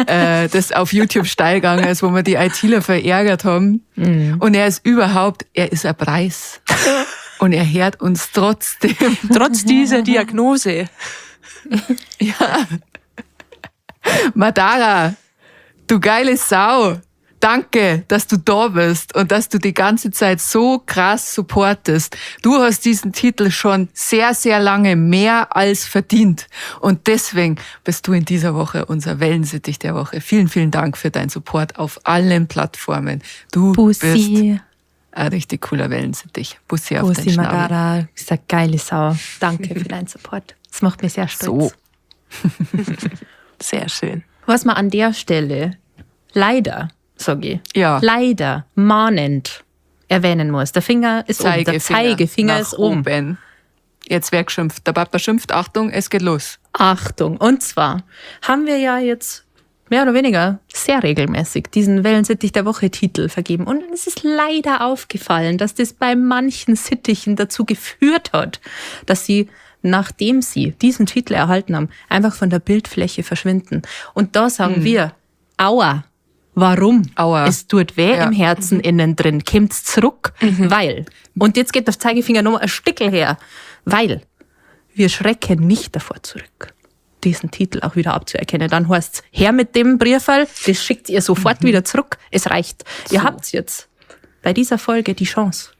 das auf YouTube steil gegangen ist, wo wir die ITler verärgert haben. Und er ist überhaupt, er ist ein Preis. Und er hört uns trotzdem. Trotz dieser Diagnose. Ja. Madara, du geile Sau. Danke, dass du da bist und dass du die ganze Zeit so krass supportest. Du hast diesen Titel schon sehr, sehr lange mehr als verdient. Und deswegen bist du in dieser Woche unser Wellensittich der Woche. Vielen, vielen Dank für deinen Support auf allen Plattformen. Du bist Bussi. ein richtig cooler Wellensittich. Bussi auf den Bussi Schnabel. Madara, ist eine geile Sau. Danke für deinen Support. Das macht mich sehr stolz. So. Sehr schön. Was man an der Stelle leider, sage ich, Ja. leider mahnend erwähnen muss. Der Finger ist oben, der Zeigefinger nach ist oben. oben. Jetzt wer geschimpft. Der Papa schimpft, Achtung, es geht los. Achtung. Und zwar haben wir ja jetzt mehr oder weniger sehr regelmäßig diesen Wellensittich der Woche Titel vergeben. Und es ist leider aufgefallen, dass das bei manchen Sittichen dazu geführt hat, dass sie, nachdem sie diesen Titel erhalten haben, einfach von der Bildfläche verschwinden. Und da sagen wir, aua, warum? Aua. Es tut weh Ja. im Herzen innen drin. Kommt's zurück, weil. Und jetzt geht der Zeigefinger nochmal ein Stickel her. Weil wir schrecken nicht davor zurück, diesen Titel auch wieder abzuerkennen. Dann heißt's, her mit dem Briefall, das schickt ihr sofort wieder zurück. Es reicht. Ihr habt jetzt bei dieser Folge die Chance,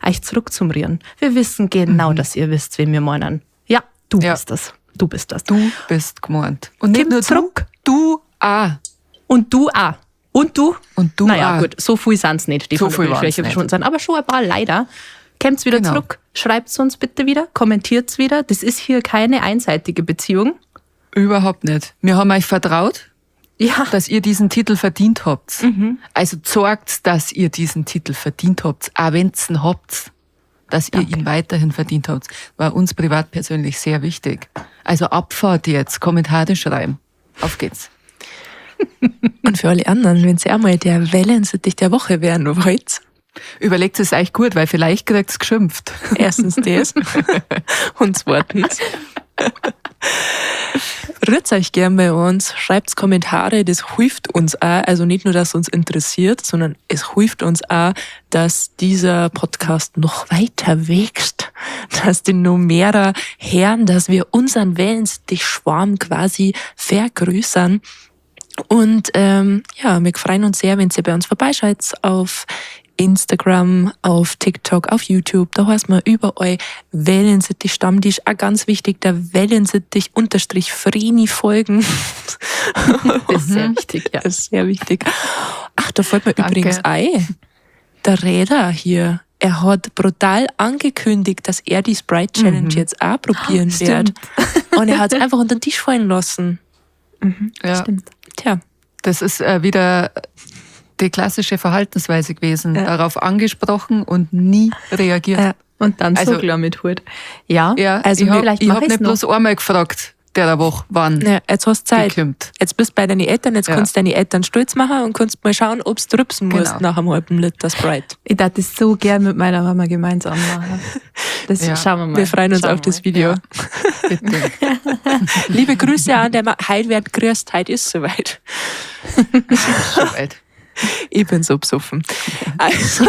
euch zurückzumrieren. Wir wissen genau, dass ihr wisst, wen wir meinen. Ja, du Ja. bist das. Du bist das. Du bist gemeint. Und nicht Komm nur zurück. du, du auch. Und du auch. Und du? Und du Naja, auch. gut, so viel sind's nicht, die So von der viel waren's Bildfläche nicht. verschwunden sind. Aber schon ein paar, leider. Kommt's wieder Genau. zurück, schreibt's uns bitte wieder, kommentiert's wieder. Das ist hier keine einseitige Beziehung. Überhaupt nicht. Wir haben euch vertraut, Ja. dass ihr diesen Titel verdient habt. Also sorgt, dass ihr diesen Titel verdient habt, auch wenn's ihn habt, dass ihr ihn weiterhin verdient habt. War uns privat persönlich sehr wichtig. Also Abfahrt jetzt, Kommentare schreiben. Auf geht's. Und für alle anderen, wenn ihr einmal der Wellensittich der Woche werden wollt, Überlegt es euch gut, weil vielleicht kriegt's geschimpft. erstens das und zweitens, rührt euch gern bei uns, schreibt Kommentare, das hilft uns auch. Also nicht nur, dass uns interessiert, sondern es hilft uns auch, dass dieser Podcast noch weiter wächst, dass die noch mehrer hören, dass wir unseren Wellensittich-Schwarm quasi vergrößern. Und ja, wir freuen uns sehr, wenn ihr bei uns vorbeischaut auf Instagram, auf TikTok, auf YouTube. Da heißt man überall Wellensittich Stammtisch. Auch ganz wichtig, der Wellensittich unterstrich Vreni folgen. Das ist sehr wichtig, ja. Das ist sehr wichtig. Ach, da fällt mir Danke. übrigens ein. Der Räder hier, er hat brutal angekündigt, dass er die Sprite Challenge jetzt auch probieren wird. Und er hat es einfach unter den Tisch fallen lassen. Ja. Stimmt. Tja. Das ist wieder die klassische Verhaltensweise gewesen. Ja. Darauf angesprochen und nie reagiert. Ja. Und dann Also- so klar mit Hut. Ja, Ja, Also ich habe vielleicht mach hab ich's nicht bloß einmal gefragt, der Woche, wann Ja, jetzt hast du die Zeit. kommt. Jetzt bist du bei deinen Eltern, jetzt Ja. kannst du deine Eltern stolz machen und kannst mal schauen, ob du drüpsen musst Genau. nach einem halben Liter Sprite. Ich darf das so gern mit meiner Mama gemeinsam machen. Das Ja. schauen wir mal. Wir freuen uns Schauen auf wir das mal. Video. Ja. Bitte. Liebe Grüße an der Heute wird grüßt, heute ist soweit. Soweit. Ich bin so besoffen. Also,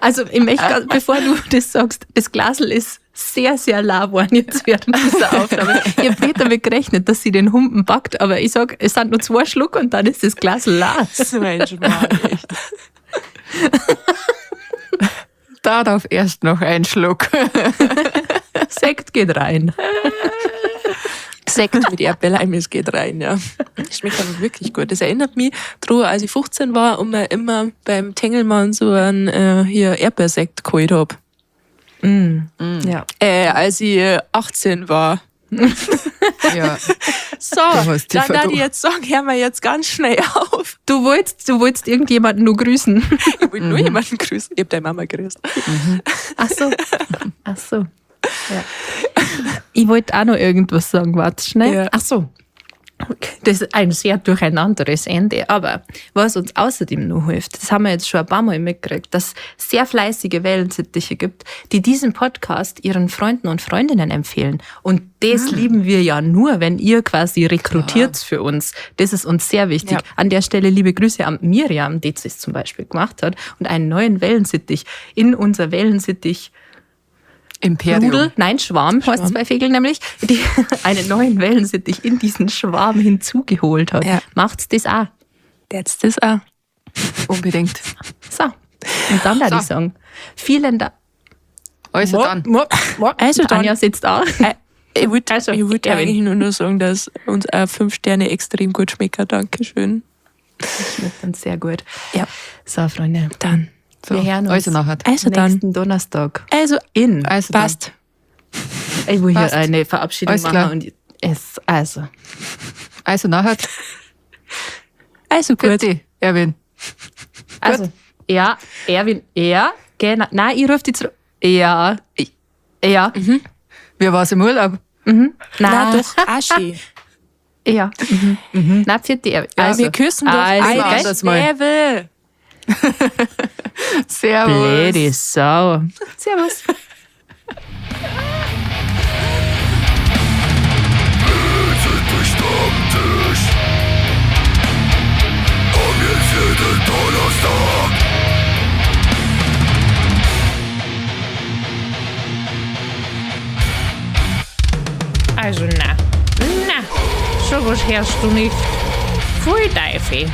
Also, ich möchte, bevor du das sagst, das Glasl ist sehr, sehr lau geworden jetzt während dieser Aufnahme. Ich habe nicht damit gerechnet, dass sie den Humpen backt, aber ich sag, es sind nur 2 Schluck und dann ist das Glasl lau. so ein Schmarrn, echt. Darauf erst noch ein Schluck. Sekt geht rein. Sekt mit Erdbeerleim, es geht rein, ja. Das schmeckt aber wirklich gut. Das erinnert mich dran, als ich 15 war und mir immer beim Tengelmann so einen hier Erdbeersekt geholt hab. Ja. Als ich 18 war. Ja. So, hast die dann darf ich verloren. jetzt sagen, hören wir jetzt ganz schnell auf. Du wolltest irgendjemanden nur grüßen. Ich wollte nur jemanden grüßen. Ich hab deine Mama grüßt. Ach so. Ach so. Ja. Ich wollte auch noch irgendwas sagen, warte schnell. Ja. Ach so. Das ist ein sehr durcheinanderes Ende. Aber was uns außerdem noch hilft, das haben wir jetzt schon ein paar Mal mitgekriegt, dass es sehr fleißige Wellensittiche gibt, die diesen Podcast ihren Freunden und Freundinnen empfehlen. Und das lieben wir ja nur, wenn ihr quasi rekrutiert für uns. Das ist uns sehr wichtig. Ja. An der Stelle liebe Grüße an Miriam, die das zum Beispiel gemacht hat und einen neuen Wellensittich in unser Wellensittich Imperium. Rudel, nein, Schwarm, heißt es bei Vögeln nämlich, die einen neuen Wellensittich in diesen Schwarm hinzugeholt hat. Ja. Macht's das auch. Jetzt das auch. Unbedingt. So. Und dann würde So. ich sagen, vielen Dank. Also dann. Also dann. Anja sitzt auch. Ich wollte Also, ich wollt Erwin. eigentlich nur noch sagen, dass uns auch 5 Sterne extrem gut schmecken. Dankeschön. Schmeckt uns sehr gut. Ja. So, Freunde. Dann. So, Wir hören uns. Also nachher. Also dann. Nächsten Donnerstag. Also, In. Also dann. passt. Ich will hier Passt. eine Verabschiedung Alles machen klar. und es, also. Also nachher. Also gut. Bitte, Erwin. Also, ja, Erwin, ja, genau. Nein, ich rufe dich zurück. Ja. Ja. Wie war's im Urlaub? Nein, Na doch, Aschi. Ja. Mhm. Nein, pfiat Erwin. Also, Wir küssen doch also, alle gell? Das mal. Schnäbel. Servus. Blöde Sau. Servus. Also na, na, sowas hörst du nicht. Pfui Teufel.